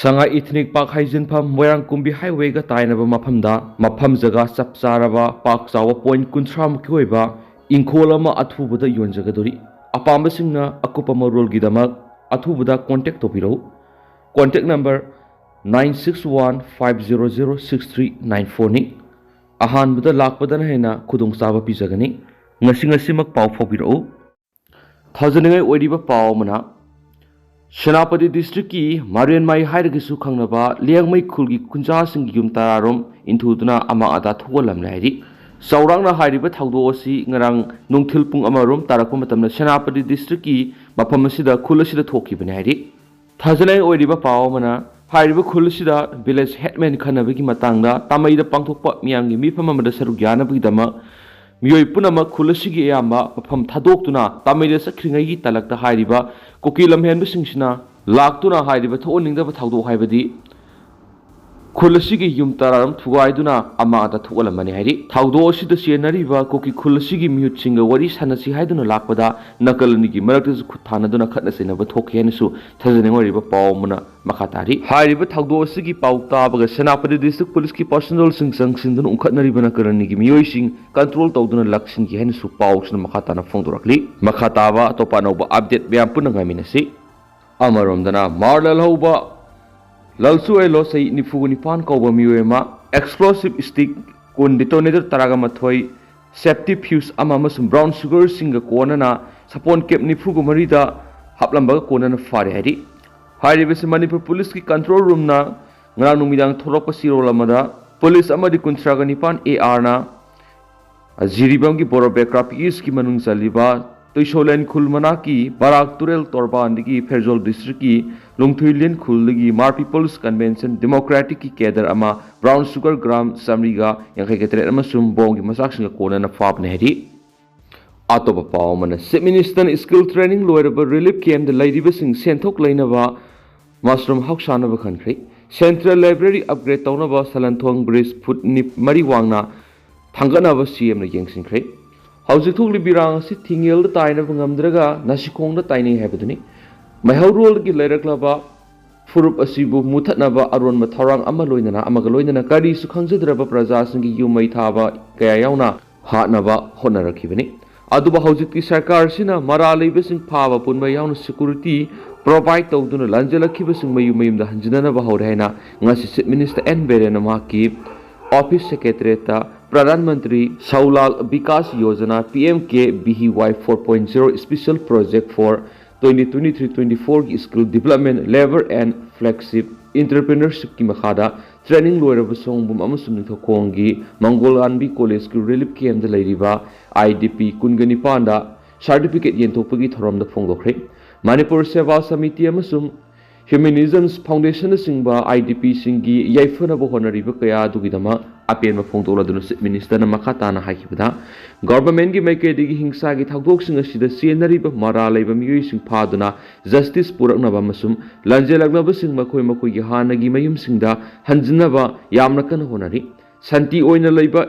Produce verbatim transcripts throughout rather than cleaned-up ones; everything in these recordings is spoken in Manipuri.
ꯁꯉꯥꯏ ꯏꯊꯅꯤꯛ ꯄꯥꯔꯛ ꯍꯥꯏꯖꯤꯟꯐꯝ ꯃꯣꯏꯔꯥꯡ ꯀꯨꯝꯕꯤ ꯍꯥꯏꯋꯦꯒ ꯇꯥꯏꯅꯕ ꯃꯐꯝꯗ ꯃꯐꯝ ꯖꯒꯥ ꯆꯞ ꯆꯥꯔꯕ ꯄꯥꯛ ꯆꯥꯎꯕ ꯄꯣꯏꯟꯠ ꯀꯨꯟꯊ꯭ꯔꯥꯃꯨꯛꯀꯤ ꯑꯣꯏꯕ ꯏꯪꯈꯣꯜ ꯑꯃ ꯑꯊꯨꯕꯗ ꯌꯣꯟꯖꯒꯗꯧꯔꯤ꯫ ꯑꯄꯥꯝꯕꯁꯤꯡꯅ ꯑꯀꯨꯞꯄ ꯃꯔꯣꯜꯒꯤꯗꯃꯛ ꯑꯊꯨꯕꯗ ꯀꯣꯟꯇꯦꯛ ꯇꯧꯕꯤꯔꯛꯎ꯫ Contact number nine six one five zero zero six three nine fourꯅꯤ꯫ ꯑꯍꯥꯟꯕꯗ ꯂꯥꯛꯄꯗꯅ ꯍꯦꯟꯅ ꯈꯨꯗꯣꯡꯆꯥꯕ ꯄꯤꯖꯒꯅꯤ꯫ ꯉꯁꯤ ꯉꯁꯤꯃꯛ ꯄꯥꯎ ꯐꯥꯎꯕꯤꯔꯛꯎ꯫ ꯊꯥꯖꯅꯤꯡꯉꯥꯏ ꯑꯣꯏꯔꯤꯕ ꯄꯥꯎ ꯑꯃꯅ, ꯁꯦꯅꯥꯄꯇꯤ ꯗꯤꯁꯇ꯭ꯔꯤꯛꯀꯤ ꯃꯥꯔꯦꯟꯃꯥꯏ ꯍꯥꯏꯔꯒꯁꯨ ꯈꯪꯅꯕ ꯂꯤꯌꯥꯡꯃꯩ ꯈꯨꯜꯒꯤ ꯈꯨꯟꯖꯥꯁꯤꯡꯒꯤ ꯌꯨꯝ ꯇꯔꯥꯔꯣꯝ ꯏꯟꯊꯨꯗꯨꯅ ꯑꯃꯥꯡ ꯑꯇꯥ ꯊꯣꯛꯍꯜꯂꯝꯂꯦ ꯍꯥꯏꯔꯤ꯫ ꯆꯥꯎꯔꯥꯛꯅ ꯍꯥꯏꯔꯤꯕ ꯊꯧꯗꯣꯛ ꯑꯁꯤ ꯉꯔꯥꯡ ꯅꯨꯡꯊꯤꯜ ꯄꯨꯡ ꯑꯃꯔꯣꯝ ꯇꯥꯔꯛꯄ ꯃꯇꯝꯗ ꯁꯦꯅꯥꯄꯇꯤ ꯗꯤꯁꯇ꯭ꯔꯤꯛꯀꯤ ꯃꯐꯝ ꯑꯁꯤꯗ, ꯈꯨꯜ ꯑꯁꯤꯗ ꯊꯣꯛꯈꯤꯕꯅꯤ ꯍꯥꯏꯔꯤ꯫ ꯊꯥꯖꯅꯤꯡꯉꯥꯏ ꯑꯣꯏꯔꯤꯕ ꯄꯥꯎ ꯑꯃꯅ, ꯍꯥꯏꯔꯤꯕ ꯈꯨꯜ ꯑꯁꯤꯗ ꯚꯤꯂꯦꯖ ꯍꯦꯗꯃꯦꯟ ꯈꯟꯅꯕꯒꯤ ꯃꯇꯥꯡꯗ ꯇꯥꯃꯩꯗ ꯄꯥꯡꯊꯣꯛꯄ ꯃꯤꯌꯥꯝꯒꯤ ꯃꯤꯐꯝ ꯑꯃꯗ ꯁꯔꯨꯛ ꯌꯥꯅꯕꯒꯤꯗꯃꯛ ꯃꯤꯑꯣꯏ ꯄꯨꯝꯅꯃꯛ ꯈꯨꯜ ꯑꯁꯤꯒꯤ ꯑꯌꯥꯝꯕ ꯃꯐꯝ ꯊꯥꯗꯣꯛꯇꯨꯅ ꯇꯥꯃꯩꯗ ꯆꯠꯈ꯭ꯔꯤꯉꯩꯒꯤ ꯇꯥꯂꯛꯇ ꯍꯥꯏꯔꯤꯕ ꯀꯨꯀꯤ ꯂꯝꯍꯦꯟꯕꯁꯤꯡꯁꯤꯅ ꯂꯥꯛꯇꯨꯅ ꯍꯥꯏꯔꯤꯕ ꯊꯣꯛꯍꯟꯅꯤꯡꯗꯕ ꯊꯧꯗꯣꯛ ꯍꯥꯏꯕꯗꯤ ꯈꯨꯜ ꯑꯁꯤꯒꯤ ꯌꯨꯝ ꯇꯔꯥꯔꯣꯝ ꯊꯨꯒꯥꯏꯗꯨꯅ ꯑꯃꯥꯡ ꯑꯇꯥ ꯊꯣꯛꯍꯜꯂꯝꯕꯅꯤ ꯍꯥꯏꯔꯤ꯫ ꯊꯧꯗꯣꯛ ꯑꯁꯤꯗ ꯆꯦꯟꯅꯔꯤꯕ ꯀꯨꯀꯤ ꯈꯨꯜ ꯑꯁꯤꯒꯤ ꯃꯤꯍꯨꯠꯁꯤꯡꯒ ꯋꯥꯔꯤ ꯁꯥꯟꯅꯁꯤ ꯍꯥꯏꯗꯨꯅ ꯂꯥꯛꯄꯗ ꯅꯥꯀꯜ ꯑꯅꯤꯒꯤ ꯃꯔꯛꯇꯁꯨ ꯈꯨꯠ ꯊꯥꯅꯗꯨꯅ ꯈꯠꯅ ꯆꯩꯅꯕ ꯊꯣꯛꯈꯤ ꯍꯥꯏꯅꯁꯨ ꯊꯥꯖꯅꯤꯡꯉꯥꯏ ꯑꯣꯏꯔꯤꯕ ꯄꯥꯎ ꯑꯃꯅ ꯃꯈꯥ ꯇꯥꯔꯤ꯫ ꯍꯥꯏꯔꯤꯕ ꯊꯧꯗꯣꯛ ꯑꯁꯤꯒꯤ ꯄꯥꯎ ꯇꯥꯕꯒ ꯁꯦꯅꯥꯄꯇꯤ ꯗꯤꯁꯇ꯭ꯔꯤꯛ ꯄꯨꯂꯤꯁꯀꯤ ꯄꯥꯔꯁꯣꯅꯦꯜꯁꯤꯡ ꯆꯪꯁꯤꯟꯗꯨꯅ ꯎꯪꯈꯠꯅꯔꯤꯕ ꯅꯥꯀꯜ ꯑꯅꯤꯒꯤ ꯃꯤꯑꯣꯏꯁꯤꯡ ꯀꯟꯇ꯭ꯔꯣꯜ ꯇꯧꯗꯨꯅ ꯂꯥꯛꯁꯤꯟꯈꯤ ꯍꯥꯏꯅꯁꯨ ꯄꯥꯎꯁꯤꯅ ꯃꯈꯥ ꯇꯥꯅ ꯐꯣꯡꯗꯣꯔꯛꯂꯤ꯫ ꯃꯈꯥ ꯇꯥꯕ ꯑꯇꯣꯞꯄ ꯑꯅꯧꯕ ꯑꯞꯗꯦꯠ ꯃꯌꯥꯝ ꯄꯨꯟꯅ ꯉꯥꯏꯃꯤꯟꯅꯁꯤ꯫ ꯑꯃꯔꯣꯝꯗꯅ, ꯃꯥꯔꯂꯦꯜ ꯍꯧꯕ ꯂꯜꯁꯨ ꯑꯦꯂꯣ ꯆꯍꯤ ꯅꯤꯐꯨ ꯅꯤꯄꯥꯟ ꯀꯧꯕ ꯃꯤꯑꯣꯏ ꯑꯃ ꯑꯦꯛꯁꯄ꯭ꯂꯣꯁꯤꯞ ꯁ꯭ꯇꯤꯛ ꯀꯨꯟ, ꯗꯤꯇꯣꯅꯦꯇꯔ ꯇꯔꯥꯒ ꯃꯥꯊꯣꯏ, ꯁꯦꯐꯇꯤ ꯐ꯭ꯌꯨꯁ ꯑꯃ ꯑꯃꯁꯨꯡ ꯕ꯭ꯔꯥꯎꯟ ꯁꯨꯒꯔꯁꯤꯡꯒ ꯀꯣꯟꯅꯅ ꯁꯥꯄꯣꯟ ꯀꯦꯞ ꯅꯤꯐꯨꯒ ꯃꯔꯤꯗ ꯍꯥꯞꯂꯝꯕꯒ ꯀꯣꯟꯅꯅ ꯐꯥꯔꯦ ꯍꯥꯏꯔꯤ꯫ ꯍꯥꯏꯔꯤꯕꯁꯤ ꯃꯅꯤꯄꯨꯔ ꯄꯨꯂꯤꯁꯀꯤ ꯀꯟꯇ꯭ꯔꯣꯜ ꯔꯨꯝꯅ ꯉꯔꯥꯡ ꯅꯨꯃꯤꯗꯥꯡ ꯊꯣꯛꯂꯛꯄ ꯆꯦꯔꯣꯜ ꯑꯃꯗ ꯄꯨꯂꯤꯁ ꯑꯃꯗꯤ ꯀꯨꯟꯊ꯭ꯔꯥꯒ ꯅꯤꯄꯥꯟ ꯑꯦ ꯑꯥꯔꯅ ꯖꯤꯔꯤꯕꯥꯝꯒꯤ ꯕꯣꯔꯣ ꯕꯦꯀ꯭ꯔꯥ ꯄꯤ ꯑꯦꯁꯀꯤ ꯃꯅꯨꯡ ꯆꯜꯂꯤꯕ ꯇꯨꯏꯁꯣꯂꯦꯟ ꯈꯨꯜ ꯃꯅꯥꯛꯀꯤ ꯕꯔꯥꯛ ꯇꯨꯔꯦꯜ ꯇꯣꯔꯕꯥꯟꯗꯒꯤ ꯐꯦꯔꯖꯣꯜ ꯗꯤꯁꯇ꯭ꯔꯤꯛꯀꯤ ꯂꯨꯡꯊꯨꯏꯂꯦꯟ ꯈꯨꯜꯗꯒꯤ ꯃꯥꯔ ꯄꯤꯄꯜꯁ ꯀꯟꯚꯦꯟꯁꯟ ꯗꯦꯃꯣꯀ꯭ꯔꯦꯇꯤꯛꯀꯤ ꯀꯦꯗꯔ ꯑꯃ ꯕ꯭ꯔꯥꯎꯟ ꯁꯨꯒꯔ ꯒ꯭ꯔꯥꯝ ꯆꯥꯃꯔꯤꯒ ꯌꯥꯡꯈꯩꯒ ꯇꯔꯦꯠ ꯑꯃꯁꯨꯡ ꯕꯣꯝꯒꯤ ꯃꯆꯥꯛꯁꯤꯡꯒ ꯀꯣꯟꯅꯅ ꯐꯥꯕꯅꯤ ꯍꯥꯏꯔꯤ꯫ ꯑꯇꯣꯞꯄ ꯄꯥꯎ ꯑꯃꯅ, ꯆꯤꯐ ꯃꯤꯅꯤꯁꯇꯔꯅ ꯁ꯭ꯀꯤꯜ ꯇ꯭ꯔꯦꯅꯤꯡ ꯂꯣꯏꯔꯕ ꯔꯤꯂꯤꯐ ꯀꯦꯝꯗ ꯂꯩꯔꯤꯕꯁꯤꯡ ꯁꯦꯟꯊꯣꯛ ꯂꯩꯅꯕ ꯃꯁꯔꯨꯝ ꯍꯧꯁꯥꯅꯕ ꯈꯟꯈ꯭ꯔꯦ꯫ ꯁꯦꯟꯇ꯭ꯔꯦꯜ ꯂꯥꯏꯕ꯭ꯔꯦꯔꯤ ꯑꯞꯒ꯭ꯔꯦꯗ ꯇꯧꯅꯕ ꯁꯂꯟꯊꯣꯡ ꯕ꯭ꯔꯤꯖ ꯐꯨꯠ ꯅꯤꯞ-, ꯃꯔꯤ ꯋꯥꯡꯅ ꯊꯥꯡꯒꯠꯅꯕ ꯁꯤ ꯑꯦꯝꯅ ꯌꯦꯡꯁꯤꯟꯈ꯭ꯔꯦ꯫ ꯍꯧꯖꯤꯛ ꯊꯣꯛꯂꯤꯕ ꯏꯔꯥꯡ ꯑꯁꯤ ꯊꯤꯡꯉꯦꯜꯗ ꯇꯥꯏꯅꯕ ꯉꯝꯗ꯭ꯔꯒ ꯅꯥꯁꯤꯈꯣꯡꯗ ꯇꯥꯏꯅꯩ ꯍꯥꯏꯕꯗꯨꯅꯤ꯫ ꯃꯩꯍꯧꯔꯣꯜꯗꯒꯤ ꯂꯩꯔꯛꯂꯕ ꯐꯨꯔꯨꯞ ꯑꯁꯤꯕꯨ ꯃꯨꯊꯠꯅꯕ ꯑꯔꯣꯟꯕ ꯊꯧꯔꯥꯡ ꯑꯃ ꯂꯣꯏꯅꯅ ꯑꯃꯒ ꯂꯣꯏꯅꯅ ꯀꯔꯤꯁꯨ ꯈꯪꯖꯗ꯭ꯔꯕ ꯄ꯭ꯔꯖꯥꯁꯤꯡꯒꯤ ꯌꯨꯝ ꯃꯩ ꯊꯥꯕ ꯀꯌꯥ ꯌꯥꯎꯅ ꯍꯥꯠꯅꯕ ꯍꯣꯠꯅꯔꯛꯈꯤꯕꯅꯤ꯫ ꯑꯗꯨꯕꯨ ꯍꯧꯖꯤꯛꯇꯤ ꯁꯔꯀꯥꯔꯁꯤꯅ ꯃꯔꯥ ꯂꯩꯕꯁꯤꯡ ꯐꯥꯕ ꯄꯨꯟꯕ ꯌꯥꯎꯅ security provide ꯇꯧꯗꯨꯅ ꯂꯥꯟꯖꯦꯜꯂꯛꯈꯤꯕꯁꯤꯡ ꯃꯌꯨꯝ ꯃꯌꯨꯝꯗ ꯍꯟꯖꯤꯟꯅꯅꯕ ꯍꯧꯔꯦ ꯍꯥꯏꯅ ꯉꯁꯤ Chief Minister N ꯕꯤꯔꯦꯟꯅ ꯃꯍꯥꯛꯀꯤ office secretariatꯇ Pradhan Mantri ꯁꯧꯂꯥꯜ Vikas Yojana P M K V Y four point zero special project for twenty twenty-three twenty-fourꯒꯤ skill development, labour and flagship entrepreneurshipꯀꯤ ꯃꯈꯥꯗ training ꯂꯣꯏꯔꯕ ꯁꯣꯡꯕꯨꯝ ꯑꯃꯁꯨꯡ ꯅꯤꯡꯊꯧꯈꯣꯡꯒꯤ ꯃꯪꯒꯣꯜ ꯑꯥꯟꯕꯤ collegeꯀꯤ relief campꯇ ꯂꯩꯔꯤꯕ I D P ꯀꯨꯟꯒ ꯅꯤꯄꯥꯟꯗ certificate ꯌꯦꯟꯊꯣꯛꯄꯒꯤ ꯊꯧꯔꯝꯗ ꯐꯣꯡꯗꯣꯛꯈ꯭ꯔꯦ꯫ ꯃꯅꯤꯄꯨꯔ ꯁꯦꯕꯥ ꯁꯃꯤꯇꯤ ꯑꯃꯁꯨꯡ Humanism Foundationꯅꯆꯤꯡꯕ I D Pꯁꯤꯡꯒꯤ ꯌꯥꯏꯐꯅꯕ ꯍꯣꯠꯅꯔꯤꯕ ꯀꯌꯥ ꯑꯗꯨꯒꯤꯗꯃꯛ ꯑꯄꯦꯟꯕ ꯐꯣꯡꯗꯣꯛꯂꯗꯨꯅ Chief Ministerꯅ ꯃꯈꯥ ꯇꯥꯅ ꯍꯥꯏꯈꯤꯕꯗ, governmentꯀꯤ ꯃꯥꯏꯀꯩꯗꯒꯤ ꯍꯤꯡꯁꯥꯒꯤ ꯊꯧꯗꯣꯛꯁꯤꯡ ꯑꯁꯤꯗ ꯆꯦꯟꯅꯔꯤꯕ ꯃꯔꯥ ꯂꯩꯕ ꯃꯤꯑꯣꯏꯁꯤꯡ ꯐꯥꯗꯨꯅ justice ꯄꯨꯔꯛꯅꯕ ꯑꯃꯁꯨꯡ ꯂꯥꯟꯖꯦꯜꯂꯛꯅꯕꯁꯤꯡ ꯃꯈꯣꯏ ꯃꯈꯣꯏꯒꯤ ꯍꯥꯟꯅꯒꯤ ꯃꯌꯨꯝꯁꯤꯡꯗ ꯍꯟꯖꯤꯟꯅꯕ ꯌꯥꯝꯅ ꯀꯟꯅ ꯍꯣꯠꯅꯔꯤ꯫ ꯁꯥꯟꯇꯤ ꯑꯣꯏꯅ ꯂꯩꯕ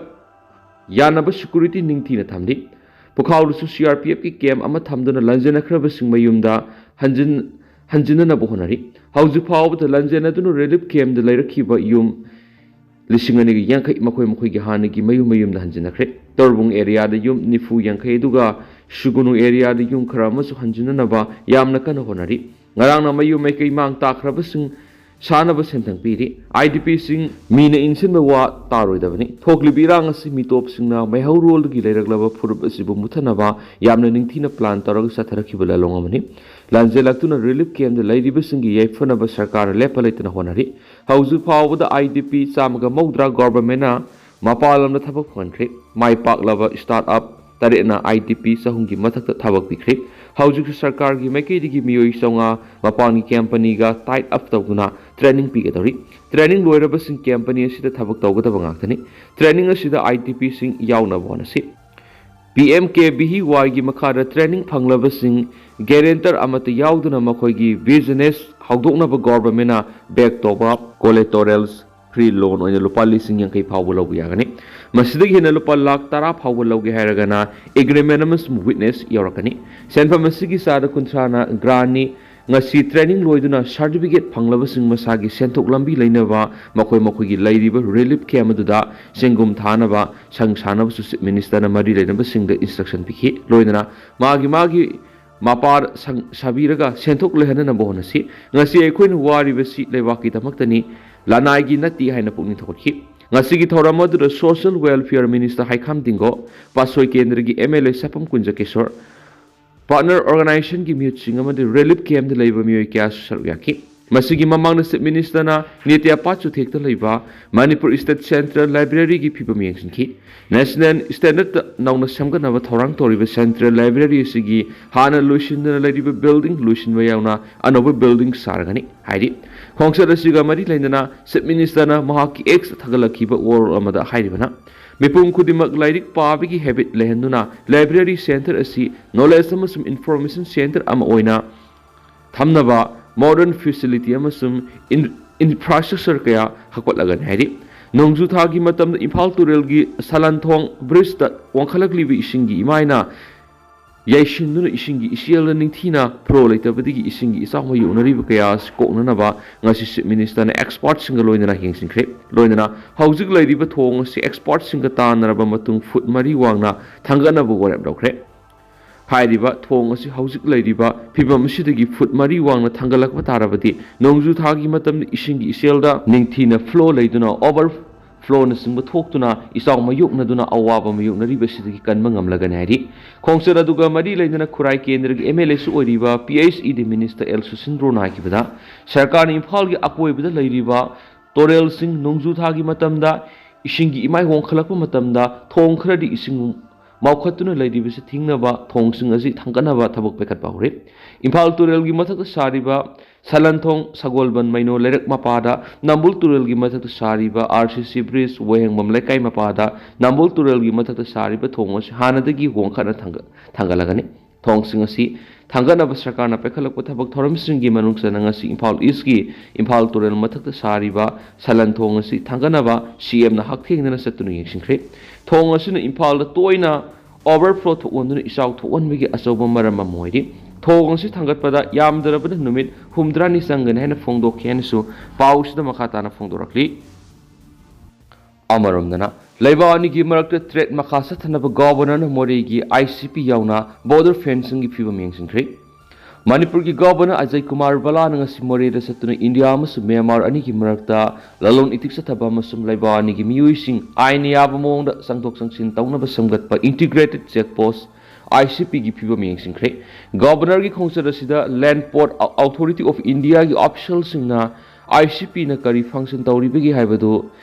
ꯌꯥꯅꯕ security ꯅꯤꯡꯊꯤꯅ ꯊꯝꯂꯤ꯫ ꯄꯨꯈꯥꯎꯗꯁꯨ C R P Fꯀꯤ camp ꯑꯃ ꯊꯝꯗꯨꯅ ꯂꯥꯟꯖꯦꯟꯅꯈ꯭ꯔꯕꯁꯤꯡ ꯃꯌꯨꯝꯗ ꯍꯟꯖꯤꯟ-, ꯍꯟꯖꯤꯟꯅꯅꯕ ꯍꯣꯠꯅꯔꯤ꯫ ꯍꯧꯖꯤꯛ ꯐꯥꯎꯕꯗ ꯂꯥꯟꯖꯦꯟꯅꯗꯨꯅ relief campꯗ ꯂꯩꯔꯛꯈꯤꯕ ꯌꯨꯝ ꯂꯤꯁꯤꯡ ꯑꯅꯤꯒ ꯌꯥꯡꯈꯩ ꯃꯈꯣꯏ ꯃꯈꯣꯏꯒꯤ ꯍꯥꯟꯅꯒꯤ ꯃꯌꯨꯝ ꯃꯌꯨꯝꯗ ꯍꯟꯖꯤꯟꯅꯈ꯭ꯔꯦ꯫ ꯇꯣꯔꯕꯨꯡ areaꯗ ꯌꯨꯝ ꯅꯤꯐꯨ ꯌꯥꯡꯈꯩ, ꯑꯗꯨꯒ ꯁꯨꯒꯨꯅꯨ areaꯗ ꯌꯨꯝ ꯈꯔ ꯑꯃꯁꯨ ꯍꯟꯖꯤꯟꯅꯅꯕ ꯌꯥꯝꯅ ꯀꯟꯅ ꯍꯣꯠꯅꯔꯤ꯫ ꯉꯔꯥꯡꯅ ꯃꯌꯨꯝ ꯃꯩꯀꯩ ꯃꯥꯡ ꯇꯥꯛꯈ꯭ꯔꯕꯁꯤꯡ ꯁꯥꯅꯕ ꯁꯦꯟꯊꯪ ꯄꯤꯔꯤ꯫ I D Pꯁꯤꯡ ꯃꯤꯅ ꯏꯟꯁꯤꯟꯕ ꯋꯥ ꯇꯥꯔꯣꯏꯗꯕꯅꯤ꯫ ꯊꯣꯛꯂꯤꯕ ꯏꯔꯥꯡ ꯑꯁꯤ ꯃꯤꯇꯣꯞꯁꯤꯡꯅ ꯃꯩꯍꯧꯔꯣꯜꯗꯒꯤ ꯂꯩꯔꯛꯂꯕ ꯐꯨꯔꯨꯞ ꯑꯁꯤꯕꯨ ꯃꯨꯊꯠꯅꯕ ꯌꯥꯝꯅ ꯅꯤꯡꯊꯤꯅ plan ꯇꯧꯔꯒ ꯆꯠꯊꯔꯛꯈꯤꯕ ꯂꯥꯂꯣꯡ ꯑꯃꯅꯤ꯫ ꯂꯥꯟꯖꯦꯜꯂꯛꯇꯨꯅ relief campꯗ ꯂꯩꯔꯤꯕꯁꯤꯡꯒꯤ ꯌꯥꯏꯐꯅꯕ ꯁꯔꯀꯥꯔꯅ ꯂꯦꯞꯄ ꯂꯩꯇꯅ ꯍꯣꯠꯅꯔꯤ꯫ ꯍꯧꯖꯤꯛ ꯐꯥꯎꯕꯗ I D P ꯆꯥꯝꯃꯒ ꯃꯧꯗ꯭ꯔꯥ governmentꯅ ꯃꯄꯥꯟ ꯂꯝꯗ ꯊꯕꯛ ꯐꯪꯍꯟꯈ꯭ꯔꯦ꯫ ꯃꯥꯏ ꯄꯥꯛꯂꯕ startup ꯇꯔꯦꯠꯅ I D P ꯆꯍꯨꯝꯒꯤ ꯃꯊꯛꯇ ꯊꯕꯛ ꯄꯤꯈ꯭ꯔꯦ꯫ ꯍꯧꯖꯤꯛꯁꯨ ꯁꯔꯀꯥꯔꯒꯤ ꯃꯥꯏꯀꯩꯗꯒꯤ ꯃꯤꯑꯣꯏ ꯆꯥꯝꯃꯉꯥ ꯃꯄꯥꯟꯒꯤ companyꯒ tie up ꯇꯧꯗꯨꯅ training ꯄꯤꯒꯗꯧꯔꯤ꯫ Training ꯂꯣꯏꯔꯕꯁꯤꯡ company ꯑꯁꯤꯗ ꯊꯕꯛ ꯇꯧꯒꯗꯕ ꯉꯥꯛꯇꯅꯤ꯫ Training ꯑꯁꯤꯗ I D Pꯁꯤꯡ ꯌꯥꯎꯅꯕ ꯍꯣꯠꯅꯁꯤ꯫ P M K V Y ꯒꯤ ꯃꯈꯥꯗ training ꯐꯪꯂꯕꯁꯤꯡ guarantor ꯑꯃꯠꯇ ꯌꯥꯎꯗꯅ ꯃꯈꯣꯏꯒꯤ business ꯍꯧꯗꯣꯛꯅꯕ governmentꯅ back ꯇꯧꯕ collaterals free loan ꯑꯣꯏꯅ ꯂꯨꯄꯥ ꯂꯤꯁꯤꯡ ꯌꯥꯡꯈꯩ ꯐꯥꯎꯕ ꯂꯧꯕ ꯌꯥꯒꯅꯤ꯫ ꯃꯁꯤꯗꯒꯤ ꯍꯦꯟꯅ ꯂꯨꯄꯥ ꯂꯥꯈ ꯇꯔꯥ ꯐꯥꯎꯕ ꯂꯧꯒꯦ ꯍꯥꯏꯔꯒꯅ agreement ꯑꯃꯁꯨꯡ witness ꯌꯥꯎꯔꯛꯀꯅꯤ꯫ ꯁꯦꯟꯐꯝ ꯑꯁꯤꯒꯤ ꯆꯥꯗ ꯀꯨꯟꯊ꯭ꯔꯥꯅ grantꯅꯤ, ꯉꯁꯤ training ꯂꯣꯏꯗꯨꯅ certificate ꯐꯪꯂꯕꯁꯤꯡ ꯃꯁꯥꯒꯤ ꯁꯦꯟꯊꯣꯛ ꯂꯝꯕꯤ ꯂꯩꯅꯕ ꯃꯈꯣꯏ ꯃꯈꯣꯏꯒꯤ ꯂꯩꯔꯤꯕ relief camp ꯑꯗꯨꯗ ꯆꯦꯡꯒꯨꯝ ꯊꯥꯅꯕ ꯁꯪ ꯁꯥꯅꯕꯁꯨ Chief Minister ꯅ ꯃꯔꯤ ꯂꯩꯅꯕꯁꯤꯡꯗ instruction ꯄꯤꯈꯤ꯫ ꯂꯣꯏꯅꯅ ꯃꯥꯒꯤ ꯃꯥꯒꯤ ꯃꯄꯥ ꯁꯪ ꯁꯥꯕꯤꯔꯒ ꯁꯦꯟꯊꯣꯛ ꯂꯩꯍꯟꯅꯅꯕ ꯍꯣꯠꯅꯁꯤ꯫ ꯉꯁꯤ ꯑꯩꯈꯣꯏꯅ ꯋꯥꯔꯤꯕꯁꯤ ꯂꯩꯕꯥꯛꯀꯤꯗꯃꯛꯇꯅꯤ, ꯂꯅꯥꯏꯒꯤ ꯅꯠꯇꯦ ꯍꯥꯏꯅ ꯄꯨꯛꯅꯤꯡ ꯊꯧꯒꯠꯈꯤ꯫ ꯉꯁꯤꯒꯤ ꯊꯧꯔꯝ ꯑꯗꯨꯗ Social Welfare Minister ꯍꯩꯈꯥꯝ ꯗꯤꯡꯒꯣ, ꯄꯥꯠꯁꯣꯏ ꯀꯦꯟꯗ꯭ꯔꯒꯤ M L A ꯁꯥꯄꯝ ꯀꯨꯟꯖ Kishore, partner organization ꯒꯤ ꯃꯤꯍꯨꯠꯁꯤꯡ ꯑꯃꯗꯤ relief camp ꯇ ꯂꯩꯕ ꯃꯤꯑꯣꯏ ꯀꯌꯥꯁꯨ ꯁꯔꯨꯛ ꯌꯥꯈꯤ꯫ ꯃꯁꯤꯒꯤ ꯃꯃꯥꯡꯗ Chief Minister ꯅ ꯅꯤꯇ꯭ꯌꯥ ꯄꯥꯠ ꯆꯨꯊꯦꯛꯇ ꯂꯩꯕ ꯃꯅꯤꯄꯨꯔ State Central Library ꯒꯤ ꯐꯤꯕꯝ ꯌꯦꯡꯁꯤꯟꯈꯤ꯫ National standard ꯇ ꯅꯧꯅ ꯁꯦꯝꯒꯠꯅꯕ ꯊꯧꯔꯥꯡ ꯇꯧꯔꯤꯕ Central Library ꯑꯁꯤꯒꯤ ꯍꯥꯟꯅ ꯂꯣꯏꯁꯤꯟꯗꯅ ꯂꯩꯔꯤꯕ building ꯂꯣꯏꯁꯤꯟꯕ ꯌꯥꯎꯅ ꯑꯅꯧꯕ building ꯁꯥꯔꯒꯅꯤ ꯍꯥꯏꯔꯤ꯫ ꯈꯣꯡꯆꯠ ꯑꯁꯤꯒ ꯃꯔꯤ ꯂꯩꯅꯅ Chief Minister ꯅ ꯃꯍꯥꯛꯀꯤ X ꯊꯥꯒꯠꯂꯛꯈꯤꯕ ꯋꯥꯔꯣꯜ ꯑꯃꯗ ꯍꯥꯏꯔꯤꯕꯅ, ꯃꯤꯄꯨꯝ ꯈꯨꯗꯤꯡꯃꯛ ꯂꯥꯏꯔꯤꯛ ꯄꯥꯕꯒꯤ habit ꯂꯩꯍꯟꯗꯨꯅ library center ꯑꯁꯤ knowledge ꯑꯃꯁꯨꯡ information center ꯑꯃ ꯑꯣꯏꯅ ꯊꯝꯅꯕ modern facility ꯑꯃꯁꯨꯡ in-, infrastructure ꯀꯌꯥ ꯍꯧꯒꯠꯂꯒꯅꯤ ꯍꯥꯏꯔꯤ꯫ ꯅꯣꯡꯖꯨ ꯊꯥꯒꯤ ꯃꯇꯝꯗ ꯏꯝꯐꯥꯜ ꯇꯨꯔꯦꯜꯒꯤ ꯁꯂꯟꯊꯣꯡ bridge ꯇ ꯋꯥꯡꯈꯠꯂꯛꯂꯤꯕ ꯏꯁꯤꯡꯒꯤ ꯏꯃꯥꯏꯅ ꯌꯩꯁꯤꯟꯗꯨꯅ ꯏꯁꯤꯡꯒꯤ ꯏꯆꯦꯜꯗ ꯅꯤꯡꯊꯤꯅ flow ꯂꯩꯇꯕꯗꯒꯤ ꯏꯁꯤꯡꯒꯤ ꯏꯆꯥꯎ ꯃꯥꯌꯣꯛꯅꯔꯤꯕ ꯀꯌꯥ ꯑꯁꯤ ꯀꯣꯛꯅꯅꯕ ꯉꯁꯤ Chief Minister ꯅ expert ꯁꯤꯡꯒ ꯂꯣꯏꯅꯅ ꯌꯦꯡꯁꯤꯟꯈ꯭ꯔꯦ꯫ ꯂꯣꯏꯅꯅ ꯍꯧꯖꯤꯛ ꯂꯩꯔꯤꯕ ꯊꯣꯡ ꯑꯁꯤ expert ꯁꯤꯡꯒ ꯇꯥꯟꯅꯔꯕ ꯃꯇꯨꯡ ꯐꯨꯠ ꯃꯔꯤ ꯋꯥꯡꯅ ꯊꯥꯡꯒꯠꯅꯕ ꯋꯥꯔꯦꯞ ꯂꯧꯈ꯭ꯔꯦ꯫ ꯍꯥꯏꯔꯤꯕ ꯊꯣꯡ ꯑꯁꯤ ꯍꯧꯖꯤꯛ ꯂꯩꯔꯤꯕ ꯐꯤꯕꯝ ꯑꯁꯤꯗꯒꯤ ꯐꯨꯠ ꯃꯔꯤ ꯋꯥꯡꯅ ꯊꯥꯡꯒꯠꯂꯛꯄ ꯇꯥꯔꯕꯗꯤ ꯅꯣꯡꯖꯨ ꯊꯥꯒꯤ ꯃꯇꯝꯗ ꯏꯁꯤꯡꯒꯤ ꯏꯆꯦꯜꯗ ꯅꯤꯡꯊꯤꯅ flow ꯂꯩꯗꯨꯅ overflow ꯅꯆꯤꯡꯕ ꯊꯣꯛꯇꯨꯅ ꯏꯆꯥꯎ ꯃꯥꯌꯣꯛꯅꯗꯨꯅ ꯑꯋꯥꯕ ꯃꯥꯌꯣꯛꯅꯔꯤꯕꯁꯤꯗꯒꯤ ꯀꯟꯕ ꯉꯝꯂꯒꯅꯤ ꯍꯥꯏꯔꯤ꯫ ꯈꯣꯡꯆꯠ ꯑꯗꯨꯒ ꯃꯔꯤ ꯂꯩꯅꯅ ꯈꯨꯔꯥꯏ ꯀꯦꯟꯗ꯭ꯔꯒꯤ M L A ꯁꯨ ꯑꯣꯏꯔꯤꯕ P H E D Minister L ꯁꯨꯁꯤꯟꯗ꯭ꯔꯣꯅ ꯍꯥꯏꯈꯤꯕꯗ, ꯁꯔꯀꯥꯔꯅ ꯏꯝꯐꯥꯜꯒꯤ ꯑꯀꯣꯏꯕꯗ ꯂꯩꯔꯤꯕ ꯇꯨꯔꯦꯜꯁꯤꯡ ꯅꯣꯡꯖꯨ ꯊꯥꯒꯤ ꯃꯇꯝꯗ ꯏꯁꯤꯡꯒꯤ ꯏꯃꯥꯏ ꯋꯥꯡꯈꯠꯂꯛꯄ ꯃꯇꯝꯗ ꯊꯣꯡ ꯈꯔꯗꯤ ꯏꯁꯤꯡ ꯃꯥꯎꯈꯠꯇꯨꯅ ꯂꯩꯔꯤꯕꯁꯤ ꯊꯤꯡꯅꯕ ꯊꯣꯡꯁꯤꯡ ꯑꯁꯤ ꯊꯥꯡꯒꯠꯅꯕ ꯊꯕꯛ ꯄꯥꯏꯈꯠꯄ ꯍꯧꯔꯦ꯫ ꯏꯝꯐꯥꯜ ꯇꯨꯔꯦꯜꯒꯤ ꯃꯊꯛꯇ ꯁꯥꯔꯤꯕ ꯁꯂꯟꯊꯣꯡ, ꯁꯒꯣꯜꯕꯟ, ꯃꯩꯅꯣ ꯂꯩꯔꯛ ꯃꯄꯥꯗ ꯅꯝꯕꯨꯜ ꯇꯨꯔꯦꯜꯒꯤ ꯃꯊꯛꯇ ꯁꯥꯔꯤꯕ R C C bridge, ꯋꯥꯍꯦꯡꯕꯝ ꯂꯩꯀꯥꯏ ꯃꯄꯥꯗ ꯅꯝꯕꯨꯜ ꯇꯨꯔꯦꯜꯒꯤ ꯃꯊꯛꯇ ꯁꯥꯔꯤꯕ ꯊꯣꯡ ꯑꯁꯤ ꯍꯥꯟꯅꯗꯒꯤ ꯋꯥꯡꯈꯠꯅ ꯊꯥꯡꯒꯠ-, ꯊꯥꯡꯒꯠꯂꯒꯅꯤ꯫ ꯊꯣꯡꯁꯤꯡ ꯑꯁꯤ ꯊꯥꯡꯒꯠꯅꯕ ꯁꯔꯀꯥꯔꯅ ꯄꯥꯏꯈꯠꯂꯛꯄ ꯊꯕꯛ ꯊꯧꯔꯝꯁꯤꯡꯒꯤ ꯃꯅꯨꯡ ꯆꯟꯅ ꯉꯁꯤ ꯏꯝꯐꯥꯜ East ꯀꯤ ꯏꯝꯐꯥꯜ ꯇꯨꯔꯦꯜ ꯃꯊꯛꯇ ꯁꯥꯔꯤꯕ ꯁꯂꯟ ꯊꯣꯡ ꯑꯁꯤ ꯊꯥꯡꯒꯠꯅꯕ C M ꯅ ꯍꯛꯊꯦꯡꯅꯅ ꯆꯠꯇꯨꯅ ꯌꯦꯡꯁꯤꯟꯈ꯭ꯔꯦ꯫ ꯊꯣꯡ ꯑꯁꯤꯅ ꯏꯝꯐꯥꯜꯗ ꯇꯣꯏꯅ overflow ꯊꯣꯛꯍꯟꯗꯨꯅ ꯏꯆꯥꯎ ꯊꯣꯛꯍꯟꯕꯒꯤ ꯑꯆꯧꯕ ꯃꯔꯝ ꯑꯃ ꯑꯣꯏꯔꯤ꯫ ꯊꯣꯡ ꯑꯁꯤ ꯊꯥꯡꯒꯠꯄꯗ ꯌꯥꯝꯗ꯭ꯔꯕꯗ ꯅꯨꯃꯤꯠ ꯍꯨꯝꯗ꯭ꯔꯥꯅꯤ ꯆꯪꯒꯅꯤ ꯍꯥꯏꯅ ꯐꯣꯡꯗꯣꯛꯈꯤ ꯍꯥꯏꯅꯁꯨ ꯄꯥꯎꯁꯤꯗ ꯃꯈꯥ ꯇꯥꯅ ꯐꯣꯡꯗꯣꯔꯛꯂꯤ꯫ ꯑꯃꯔꯣꯝꯗꯅ, ꯂꯩꯕꯥꯛ ꯑꯅꯤꯒꯤ ꯃꯔꯛꯇ trade ꯃꯈꯥ ꯆꯠꯊꯅꯕ ꯒꯣꯕꯔꯅꯔꯅ ꯃꯣꯔꯦꯒꯤ ICP ꯌꯥꯎꯅ border fencingꯒꯤ ꯐꯤꯕꯝ ꯌꯦꯡꯁꯤꯟꯈ꯭ꯔꯦ꯫ ꯃꯅꯤꯄꯨꯔꯒꯤ ꯒꯣꯕꯔꯅꯔ ꯑꯖꯌ ꯀꯨꯃꯥꯔ ꯕꯂꯥꯅ ꯉꯁꯤ ꯃꯣꯔꯦꯗ ꯆꯠꯇꯨꯅ ꯏꯟꯗꯤꯌꯥ ꯑꯃꯁꯨꯡ ꯃ꯭ꯌꯥꯟꯃꯥꯔ ꯑꯅꯤꯒꯤ ꯃꯔꯛꯇ ꯂꯂꯣꯟ ꯏꯇꯤꯛ ꯆꯠꯊꯕ ꯑꯃꯁꯨꯡ ꯂꯩꯕꯥꯛ ꯑꯅꯤꯒꯤ ꯃꯤꯑꯣꯏꯁꯤꯡ ꯑꯥꯏꯟꯅ ꯌꯥꯕ ꯃꯑꯣꯡꯗ ꯆꯪꯊꯣꯛ ꯆꯪꯁꯤꯟ ꯇꯧꯅꯕ ꯁꯦꯝꯒꯠꯄ integrated check post, ICPꯒꯤ ꯐꯤꯕꯝ ꯌꯦꯡꯁꯤꯟꯈ꯭ꯔꯦ꯫ ꯒꯣꯕꯔꯅꯔꯒꯤ ꯈꯣꯡꯆꯠ ꯑꯁꯤꯗ Land Port Authority of Indiaꯒꯤ officialꯁꯤꯡꯅ ICPꯅ ꯀꯔꯤ function ꯇꯧꯔꯤꯕꯒꯦ ꯍꯥꯏꯕꯗꯨ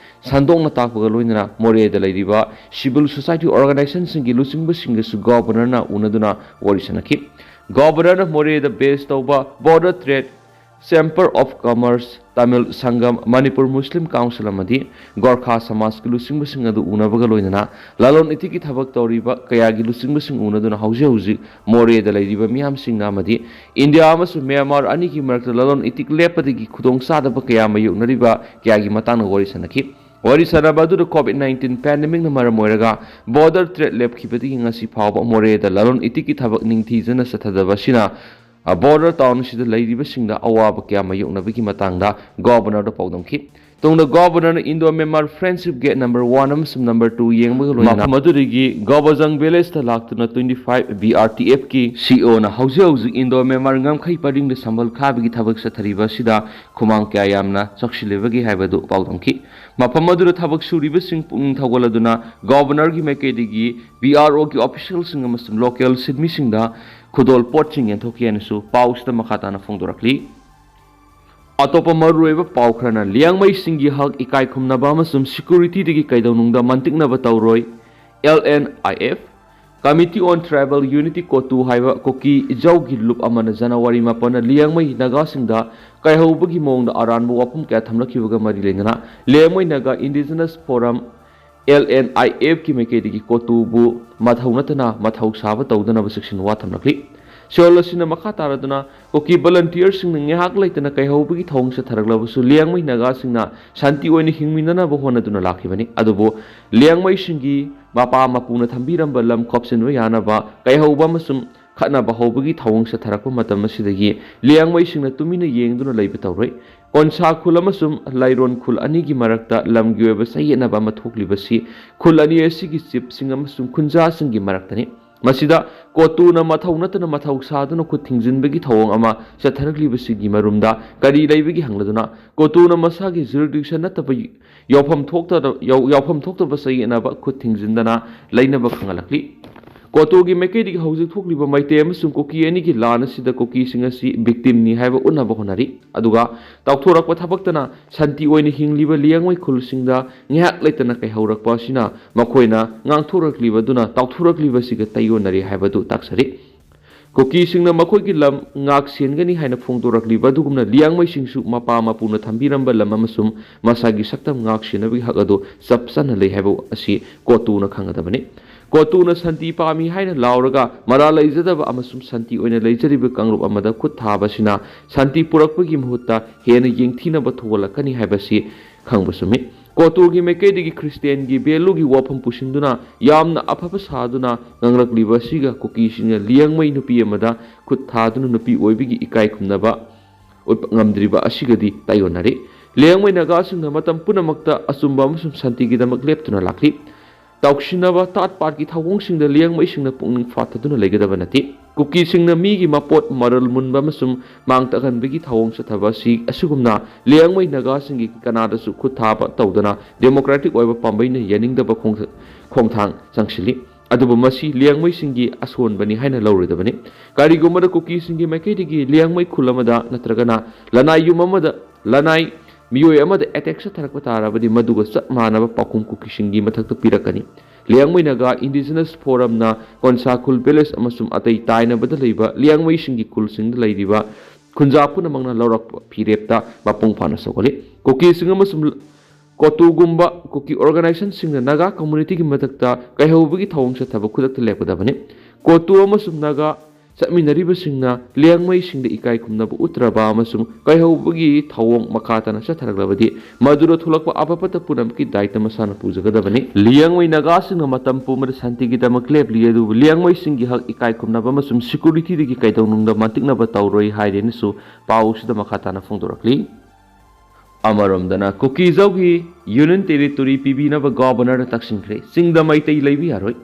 ꯁꯟꯗꯣꯛꯅ ꯇꯥꯛꯄꯒ ꯂꯣꯏꯅꯅ ꯃꯣꯔꯦꯗ ꯂꯩꯔꯤꯕ civil society organizationꯁꯤꯡꯒꯤ ꯂꯨꯆꯤꯡꯕꯁꯤꯡꯒꯁꯨ ꯒꯣꯕꯔꯅꯔꯅ ꯎꯅꯗꯨꯅ ꯋꯥꯔꯤ ꯁꯥꯟꯅꯈꯤ꯫ ꯒꯣꯕꯔꯅꯔꯅ ꯃꯣꯔꯦꯗ base ꯇꯧꯕ Border Trade, Chamber of Commerce, Tamil Sangam, Manipur Muslim council ꯑꯃꯗꯤ ꯒꯣꯔꯈꯥ ꯁꯃꯥꯖꯀꯤ ꯂꯨꯆꯤꯡꯕꯁꯤꯡ ꯑꯗꯨ ꯎꯅꯕꯒ ꯂꯣꯏꯅꯅ ꯂꯂꯣꯟ ꯏꯇꯤꯛꯀꯤ ꯊꯕꯛ ꯇꯧꯔꯤꯕ ꯀꯌꯥꯒꯤ ꯂꯨꯆꯤꯡꯕꯁꯤꯡ ꯎꯅꯗꯨꯅ ꯍꯧꯖꯤꯛ ꯍꯧꯖꯤꯛ ꯃꯣꯔꯦꯗ ꯂꯩꯔꯤꯕ ꯃꯤꯌꯥꯝꯁꯤꯡꯅ ꯑꯃꯗꯤ ꯏꯟꯗꯤꯌꯥ ꯑꯃꯁꯨꯡ ꯃ꯭ꯌꯥꯟꯃꯥꯔ ꯑꯅꯤꯒꯤ ꯃꯔꯛꯇ ꯂꯂꯣꯟ ꯏꯇꯤꯛ ꯂꯦꯞꯄꯗꯒꯤ ꯈꯨꯗꯣꯡꯆꯥꯗꯕ ꯀꯌꯥ ꯃꯥꯌꯣꯛꯅꯔꯤꯕ ꯀꯌꯥꯒꯤ ꯃꯇꯥꯡꯗ ꯋꯥꯔꯤ ꯁꯥꯟꯅꯈꯤ꯫ ꯋꯥꯔꯤ ꯁꯥꯟꯅꯕ ꯑꯗꯨꯗ COVID nineteen pandemicꯅ ꯃꯔꯝ ꯑꯣꯏꯔꯒ border trade ꯂꯦꯞꯈꯤꯕꯗꯒꯤ ꯉꯁꯤ ꯐꯥꯎꯕ ꯃꯣꯔꯦꯗ ꯂꯂꯣꯟ ꯏꯇꯤꯛꯀꯤ ꯊꯕꯛ ꯅꯤꯡꯊꯤꯖꯅ ꯆꯠꯊꯗꯕ ꯑꯁꯤꯅ border town ꯑꯁꯤꯗ ꯂꯩꯔꯤꯕꯁꯤꯡꯗ ꯑꯋꯥꯕ ꯀꯌꯥ ꯃꯥꯌꯣꯛꯅꯕꯒꯤ ꯃꯇꯥꯡꯗ ꯒꯣꯕꯔꯅꯔꯗ ꯄꯥꯎꯗꯝꯈꯤ꯫ ꯇꯨꯡꯗ ꯒꯣꯕꯔꯅꯔꯅ Indo Myanmar Friendship Gate number one ꯑꯃꯁꯨꯡ number two ꯌꯦꯡꯕꯒ ꯂꯣꯏꯅꯅ ꯃꯐꯝ ꯑꯗꯨꯗꯒꯤ ꯒꯣꯕꯖꯪ villageꯇ ꯂꯥꯛꯇꯨꯅ twenty five BRTFꯀꯤ COꯅ ꯍꯧꯖꯤꯛ ꯍꯧꯖꯤꯛ ꯏꯟꯗꯣ ꯃ꯭ꯌꯥꯟꯃꯥꯔ ꯉꯝꯈꯩ ꯄꯔꯤꯡꯗ ꯁꯝꯕꯜ ꯈꯥꯕꯒꯤ ꯊꯕꯛ ꯆꯠꯊꯔꯤꯕ ꯑꯁꯤꯗ ꯈꯨꯃꯥꯡ ꯀꯌꯥ ꯌꯥꯝꯅ ꯆꯥꯎꯁꯤꯜꯂꯤꯕꯒꯦ ꯍꯥꯏꯕꯗꯨ ꯄꯥꯎꯗꯝꯈꯤ꯫ ꯃꯐꯝ ꯑꯗꯨꯗ ꯊꯕꯛ ꯁꯨꯔꯤꯕꯁꯤꯡ ꯄꯨꯛꯅꯤꯡ ꯊꯧꯒꯠꯂꯗꯨꯅ ꯒꯣꯕꯔꯅꯔꯒꯤ ꯃꯥꯏꯀꯩꯗꯒꯤ BROꯒꯤ officialꯁꯤꯡ ꯑꯃꯁꯨꯡ local ꯁꯤꯟꯃꯤꯁꯤꯡꯗ ꯈꯨꯗꯣꯜ ꯄꯣꯠꯁꯤꯡ ꯌꯦꯟꯊꯣꯛꯈꯤ ꯍꯥꯏꯅꯁꯨ ꯄꯥꯎꯁꯤꯗ ꯃꯈꯥ ꯇꯥꯅ ꯐꯣꯡꯗꯣꯔꯛꯂꯤ꯫ ꯑꯇꯣꯞꯄ ꯃꯔꯨꯑꯣꯏꯕ ꯄꯥꯎ ꯈꯔꯅ, ꯂꯤꯌꯥꯡꯃꯩꯁꯤꯡꯒꯤ ꯍꯛ ꯏꯀꯥꯏ ꯈꯨꯝꯅꯕ ꯑꯃꯁꯨꯡ securityꯗꯒꯤ ꯀꯩꯗꯧꯅꯨꯡꯗ ꯃꯟꯇꯤꯛꯅꯕ ꯇꯧꯔꯣꯏ, LNIF꯫ Committee on Tribal Unity, ꯀꯣꯇꯨ ꯍꯥꯏꯕ ꯀꯨꯀꯤ ꯏꯖꯥꯎꯒꯤ ꯂꯨꯞ ꯑꯃꯅ ꯖꯅꯋꯥꯔꯤ ꯃꯥꯄꯟꯗ ꯂꯤꯌꯥꯡꯃꯩ ꯅꯥꯒꯥꯁꯤꯡꯗ ꯀꯥꯏꯍꯧꯕꯒꯤ ꯃꯑꯣꯡꯗ ꯑꯔꯥꯟꯕ ꯋꯥꯐꯝ ꯀꯌꯥ ꯊꯝꯂꯛꯈꯤꯕꯒ ꯃꯔꯤ ꯂꯩꯅꯅ ꯂꯤꯌꯥꯡꯃꯩ ꯅꯥꯒꯥ Indigenous Forum, LNIFꯀꯤ ꯃꯥꯏꯀꯩꯗꯒꯤ ꯀꯣꯇꯨꯕꯨ ꯃꯊꯧ ꯅꯠꯇꯅ ꯃꯊꯧ ꯁꯥꯕ ꯇꯧꯗꯅꯕ ꯆꯦꯛꯁꯤꯟ ꯋꯥ ꯊꯝꯂꯛꯂꯤ꯫ ꯁꯤꯑꯣꯜ ꯑꯁꯤꯅ ꯃꯈꯥ ꯇꯥꯔꯗꯨꯅ ꯀꯨꯀꯤ volunteerꯁꯤꯡꯅ ꯉꯥꯏꯍꯥꯛ ꯂꯩꯇꯅ ꯀꯥꯏꯍꯧꯕꯒꯤ ꯊꯧꯑꯣꯡ ꯆꯠꯊꯔꯛꯂꯕꯁꯨ ꯂꯤꯌꯥꯡꯃꯩ ꯅꯥꯒꯥꯁꯤꯡꯅ ꯁꯥꯟꯇꯤ ꯑꯣꯏꯅ ꯍꯤꯡꯃꯤꯟꯅꯅꯕ ꯍꯣꯠꯅꯗꯨꯅ ꯂꯥꯛꯈꯤꯕꯅꯤ꯫ ꯑꯗꯨꯕꯨ ꯂꯤꯌꯥꯡꯃꯩꯁꯤꯡꯒꯤ ꯃꯄꯥ ꯃꯄꯨꯅ ꯊꯝꯕꯤꯔꯝꯕ ꯂꯝ ꯈꯣꯞꯆꯤꯟꯕ ꯌꯥꯅꯕ ꯀꯥꯏꯍꯧꯕ ꯑꯃꯁꯨꯡ ꯈꯠꯅꯕ ꯍꯧꯕꯒꯤ ꯊꯧꯑꯣꯡ ꯆꯠꯊꯔꯛꯄ ꯃꯇꯝ ꯑꯁꯤꯗꯒꯤ ꯂꯤꯌꯥꯡꯃꯩꯁꯤꯡꯅ ꯇꯨꯃꯤꯟꯅ ꯌꯦꯡꯗꯨꯅ ꯂꯩꯕ ꯇꯧꯔꯣꯏ꯫ ꯀꯣꯟꯁꯥ ꯈꯨꯜ ꯑꯃꯁꯨꯡ ꯂꯥꯏꯔꯣꯟ ꯈꯨꯜ ꯑꯅꯤꯒꯤ ꯃꯔꯛꯇ ꯂꯝꯒꯤ ꯑꯣꯏꯕ ꯆꯌꯦꯠꯅꯕ ꯑꯃ ꯊꯣꯛꯂꯤꯕꯁꯤ ꯈꯨꯜ ꯑꯅꯤ ꯑꯁꯤꯒꯤ ꯆꯤꯞꯁꯤꯡ ꯑꯃꯁꯨꯡ ꯈꯨꯟꯖꯥꯁꯤꯡꯒꯤ ꯃꯔꯛꯇꯅꯤ꯫ ꯃꯁꯤꯗ ꯀꯣꯇꯨꯅ ꯃꯊꯧ ꯅꯠꯇꯅ ꯃꯊꯧ ꯁꯥꯗꯨꯅ ꯈꯨꯠ ꯊꯤꯡꯖꯤꯟꯕꯒꯤ ꯊꯧꯑꯣꯡ ꯑꯃ ꯆꯠꯊꯔꯛꯂꯤꯕꯁꯤꯒꯤ ꯃꯔꯨꯝꯗ ꯀꯔꯤ ꯂꯩꯕꯒꯦ ꯍꯪꯂꯗꯨꯅ, ꯀꯣꯇꯨꯅ ꯃꯁꯥꯒꯤ ꯖꯨꯔꯤꯗꯤꯛꯁꯟ ꯅꯠꯇꯕ ꯌꯥꯎꯐꯝ ꯊꯣꯛꯇ-, ꯌꯥꯎ-, ꯌꯥꯎꯐꯝ ꯊꯣꯛꯇꯕ ꯆꯌꯦꯠꯅꯕ ꯈꯨꯠ ꯊꯤꯡꯖꯤꯟꯗꯅ ꯂꯩꯅꯕ ꯈꯪꯍꯜꯂꯛꯂꯤ꯫ ꯀꯣꯇꯨꯒꯤ ꯃꯥꯏꯀꯩꯗꯒꯤ ꯍꯧꯖꯤꯛ ꯊꯣꯛꯂꯤꯕ ꯃꯩꯇꯩ ꯑꯃꯁꯨꯡ ꯀꯨꯀꯤ ꯑꯅꯤꯒꯤ ꯂꯥꯟ ꯑꯁꯤꯗ ꯀꯨꯀꯤꯁꯤꯡ ꯑꯁꯤ ꯕꯤꯛꯇꯤꯝꯅꯤ ꯍꯥꯏꯕ ꯎꯠꯅꯕ ꯍꯣꯠꯅꯔꯤ꯫ ꯑꯗꯨꯒ ꯇꯥꯎꯊꯣꯔꯛꯄ ꯊꯕꯛꯇꯅ ꯁꯥꯟꯇꯤ ꯑꯣꯏꯅ ꯍꯤꯡꯂꯤꯕ ꯂꯤꯌꯥꯡꯃꯩ ꯈꯨꯜꯁꯤꯡꯗ ꯉꯥꯏꯍꯥꯛ ꯂꯩꯇꯅ ꯀꯩꯍꯧꯔꯛꯄ ꯑꯁꯤꯅ ꯃꯈꯣꯏꯅ ꯉꯥꯡꯊꯣꯔꯛꯂꯤꯕꯗꯨꯅ ꯇꯥꯎꯊꯣꯔꯛꯂꯤꯕꯁꯤꯒ ꯇꯩꯌꯣꯟꯅꯔꯤ ꯍꯥꯏꯕꯗꯨ ꯇꯥꯛꯆꯔꯤ꯫ ꯀꯨꯀꯤꯁꯤꯡꯅ ꯃꯈꯣꯏꯒꯤ ꯂꯝ ꯉꯥꯛ ꯁꯦꯟꯒꯅꯤ ꯍꯥꯏꯅ ꯐꯣꯡꯗꯣꯔꯛꯂꯤꯕ ꯑꯗꯨꯒꯨꯝꯅ ꯂꯤꯌꯥꯡꯃꯩꯁꯤꯡꯁꯨ ꯃꯄꯥ ꯃꯄꯨꯅ ꯊꯝꯕꯤꯔꯝꯕ ꯂꯝ ꯑꯃꯁꯨꯡ ꯃꯁꯥꯒꯤ ꯁꯛꯇꯝ ꯉꯥꯛ ꯁꯦꯟꯅꯕꯒꯤ ꯍꯛ ꯑꯗꯨ ꯆꯞ ꯆꯥꯅ ꯂꯩ ꯍꯥꯏꯕ ꯑꯁꯤ ꯀꯣꯇꯨꯅ ꯈꯪꯒꯗꯕꯅꯤ꯫ ꯀꯣꯇꯨꯅ ꯁꯥꯟꯇꯤ ꯄꯥꯝꯃꯤ ꯍꯥꯏꯅ ꯂꯥꯎꯔꯒ ꯃꯔꯥꯜ ꯂꯩꯖꯗꯕ ꯑꯃꯁꯨꯡ ꯁꯥꯟꯇꯤ ꯑꯣꯏꯅ ꯂꯩꯖꯔꯤꯕ ꯀꯥꯡꯂꯨꯞ ꯑꯃꯗ ꯈꯨꯠ ꯊꯥꯕꯁꯤꯅ ꯁꯥꯟꯇꯤ ꯄꯨꯔꯛꯄꯒꯤ ꯃꯍꯨꯠꯇ ꯍꯦꯟꯅ ꯌꯦꯡꯊꯤꯅꯕ ꯊꯧꯒꯠꯂꯛꯀꯅꯤ ꯍꯥꯏꯕꯁꯤ ꯈꯪꯕ ꯆꯨꯝꯃꯤ꯫ ꯀꯣꯇꯨꯒꯤ ꯃꯥꯏꯀꯩꯗꯒꯤ ꯈ꯭ꯔꯤꯁꯇꯤꯌꯥꯟꯒꯤ ꯚꯦꯂꯨꯒꯤ ꯋꯥꯐꯝ ꯄꯨꯁꯤꯟꯗꯨꯅ ꯌꯥꯝꯅ ꯑꯐꯕ ꯁꯥꯗꯨꯅ ꯉꯥꯡꯂꯛꯂꯤꯕ ꯑꯁꯤꯒ ꯀꯨꯀꯤꯁꯤꯡꯅ ꯂꯤꯌꯥꯡꯃꯩ ꯅꯨꯄꯤ ꯑꯃꯗ ꯈꯨꯠ ꯊꯥꯗꯨꯅ ꯅꯨꯄꯤ ꯑꯣꯏꯕꯒꯤ ꯏꯀꯥꯏ ꯈꯨꯝꯅꯕ ꯎꯠꯄ ꯉꯝꯗ꯭ꯔꯤꯕ ꯑꯁꯤꯒꯗꯤ ꯇꯥꯏꯑꯣꯟꯅꯔꯤ꯫ ꯂꯤꯌꯥꯡꯃꯩ ꯅꯥꯒꯥꯁꯤꯡꯅ ꯃꯇꯝ ꯄꯨꯝꯅꯃꯛꯇ ꯑꯆꯨꯝꯕ ꯑꯃꯁꯨꯡ ꯁꯥꯟꯇꯤꯒꯤꯗꯃꯛ ꯂꯦꯞꯇꯨꯅ ꯂꯥꯛꯂꯤ꯫ ꯇꯥꯎꯁꯤꯟꯅꯕ, ꯇꯥꯠ ꯄꯥꯠꯀꯤ ꯊꯧꯑꯣꯡꯁꯤꯡꯗ ꯂꯤꯌꯥꯡꯃꯩꯁꯤꯡꯅ ꯄꯨꯛꯅꯤꯡ ꯐꯥꯊꯗꯨꯅ ꯂꯩꯒꯗꯕ ꯅꯠꯇꯦ꯫ ꯀꯨꯀꯤꯁꯤꯡꯅ ꯃꯤꯒꯤ ꯃꯄꯣꯠ ꯃꯔꯜ ꯃꯨꯟꯕ ꯑꯃꯁꯨꯡ ꯃꯥꯡ ꯇꯥꯛꯍꯟꯕꯒꯤ ꯊꯧꯑꯣꯡ ꯆꯠꯊꯕ ꯑꯁꯤ ꯑꯁꯤꯒꯨꯝꯅ ꯂꯤꯌꯥꯡꯃꯩ ꯅꯥꯒꯥꯁꯤꯡꯒꯤ ꯀꯅꯥꯗꯁꯨ ꯈꯨꯠ ꯊꯥꯕ ꯇꯧꯗꯅ ꯗꯦꯃꯣꯀ꯭ꯔꯦꯇꯤꯛ ꯑꯣꯏꯕ ꯄꯥꯝꯕꯩꯅ ꯌꯥꯅꯤꯡꯗꯕ ꯈꯣꯡ-, ꯈꯣꯡꯊꯥꯡ ꯆꯪꯁꯤꯜꯂꯤ꯫ ꯑꯗꯨꯕꯨ ꯃꯁꯤ ꯂꯤꯌꯥꯡꯃꯩꯁꯤꯡꯒꯤ ꯑꯁꯣꯟꯕꯅꯤ ꯍꯥꯏꯅ ꯂꯧꯔꯣꯏꯗꯕꯅꯤ꯫ ꯀꯔꯤꯒꯨꯝꯕꯗ ꯀꯨꯀꯤꯁꯤꯡꯒꯤ ꯃꯥꯏꯀꯩꯗꯒꯤ ꯂꯤꯌꯥꯡꯃꯩ ꯈꯨꯜ ꯑꯃꯗ ꯅꯠꯇ꯭ꯔꯒꯅ ꯂꯅꯥꯏ ꯌꯨꯝ ꯑꯃꯗ, ꯂꯅꯥꯏ ꯃꯤꯑꯣꯏ ꯑꯃꯗ ꯑꯦꯇꯦꯛ ꯆꯠꯊꯔꯛꯄ ꯇꯥꯔꯕꯗꯤ ꯃꯗꯨꯒ ꯆꯞ ꯃꯥꯟꯅꯕ ꯄꯥꯎꯈꯨꯝ ꯀꯨꯀꯤꯁꯤꯡꯒꯤ ꯃꯊꯛꯇ ꯄꯤꯔꯛꯀꯅꯤ꯫ ꯂꯤꯌꯥꯡꯃꯩ ꯅꯥꯒꯥ ꯏꯟꯗꯤꯖꯤꯅꯁ ꯐꯣꯔꯝꯅ ꯀꯣꯟꯁꯥ ꯈꯨꯜ ꯚꯤꯂꯦꯖ ꯑꯃꯁꯨꯡ ꯑꯇꯩ ꯇꯥꯏꯅꯕꯗ ꯂꯩꯕ ꯂꯤꯌꯥꯡꯃꯩꯁꯤꯡꯒꯤ ꯈꯨꯜꯁꯤꯡꯗ ꯂꯩꯔꯤꯕ ꯈꯨꯟꯖꯥ ꯄꯨꯝꯅꯃꯛꯅ ꯂꯧꯔꯛꯄ ꯐꯤꯔꯦꯞꯇ ꯃꯄꯨꯡ ꯐꯥꯅ ꯁꯧꯒꯠꯂꯤ꯫ ꯀꯨꯀꯤꯁꯤꯡ ꯑꯃꯁꯨꯡ ꯀꯣꯇꯨꯒꯨꯝꯕ ꯀꯨꯀꯤ ꯑꯣꯔꯒꯅꯥꯏꯖꯦꯁꯟꯁꯤꯡꯅ ꯅꯥꯒꯥ ꯀꯝꯃꯨꯅꯤꯇꯤꯒꯤ ꯃꯊꯛꯇ ꯀꯩꯍꯧꯕꯒꯤ ꯊꯧꯑꯣꯡ ꯆꯠꯊꯕ ꯈꯨꯗꯛꯇ ꯂꯦꯞꯀꯗꯕꯅꯤ꯫ ꯀꯣꯇꯨ ꯑꯃꯁꯨꯡ ꯅꯥꯒꯥ ꯆꯠꯃꯤꯟꯅꯔꯤꯕꯁꯤꯡꯅ ꯂꯤꯌꯥꯡꯃꯩꯁꯤꯡꯗ ꯏꯀꯥꯏ ꯈꯨꯝꯅꯕ ꯎꯠꯇ꯭ꯔꯕ ꯑꯃꯁꯨꯡ ꯀꯥꯏꯍꯧꯕꯒꯤ ꯊꯧꯑꯣꯡ ꯃꯈꯥ ꯇꯥꯅ ꯆꯠꯊꯔꯛꯂꯕꯗꯤ ꯃꯗꯨꯗ ꯊꯣꯛꯂꯛꯄ ꯑꯄꯐꯠꯇ ꯄꯨꯝꯅꯃꯛꯀꯤ ꯗꯥꯏꯇ ꯃꯁꯥꯅ ꯄꯨꯖꯒꯗꯕꯅꯤ꯫ ꯂꯤꯌꯥꯡꯃꯩ ꯅꯥꯒꯥꯁꯤꯡꯅ ꯃꯇꯝ ꯄꯨꯝꯕꯗ ꯁꯥꯟꯇꯤꯒꯤꯗꯃꯛ ꯂꯦꯞꯂꯤ, ꯑꯗꯨꯕꯨ ꯂꯤꯌꯥꯡꯃꯩꯁꯤꯡꯒꯤ ꯍꯛ ꯏꯀꯥꯏ ꯈꯨꯝꯅꯕ ꯑꯃꯁꯨꯡ ꯁꯦꯀ꯭ꯌꯨꯔꯤꯇꯤꯗꯒꯤ ꯀꯩꯗꯧꯅꯨꯡꯗ ꯃꯟꯇꯤꯛꯅꯕ ꯇꯧꯔꯣꯏ ꯍꯥꯏꯔꯦꯅꯁꯨ ꯄꯥꯎ ꯑꯁꯤꯗ ꯃꯈꯥ ꯇꯥꯅ ꯐꯣꯡꯗꯣꯔꯛꯂꯤ꯫ ꯑꯃꯔꯣꯝꯗꯅ ꯀꯨꯀꯤꯖꯧꯒꯤ ꯌꯨꯅꯤꯌꯟ ꯇꯦꯔꯤꯇꯣꯔꯤ ꯄꯤꯕꯤꯅꯕ ꯒꯣꯕꯔꯅꯔꯗ ꯇꯛꯁꯤꯟꯈ꯭ꯔꯦ꯫ ꯆꯤꯡꯗ ꯃꯩꯇꯩ ꯂꯩꯕ ꯌꯥꯔꯣꯏ꯫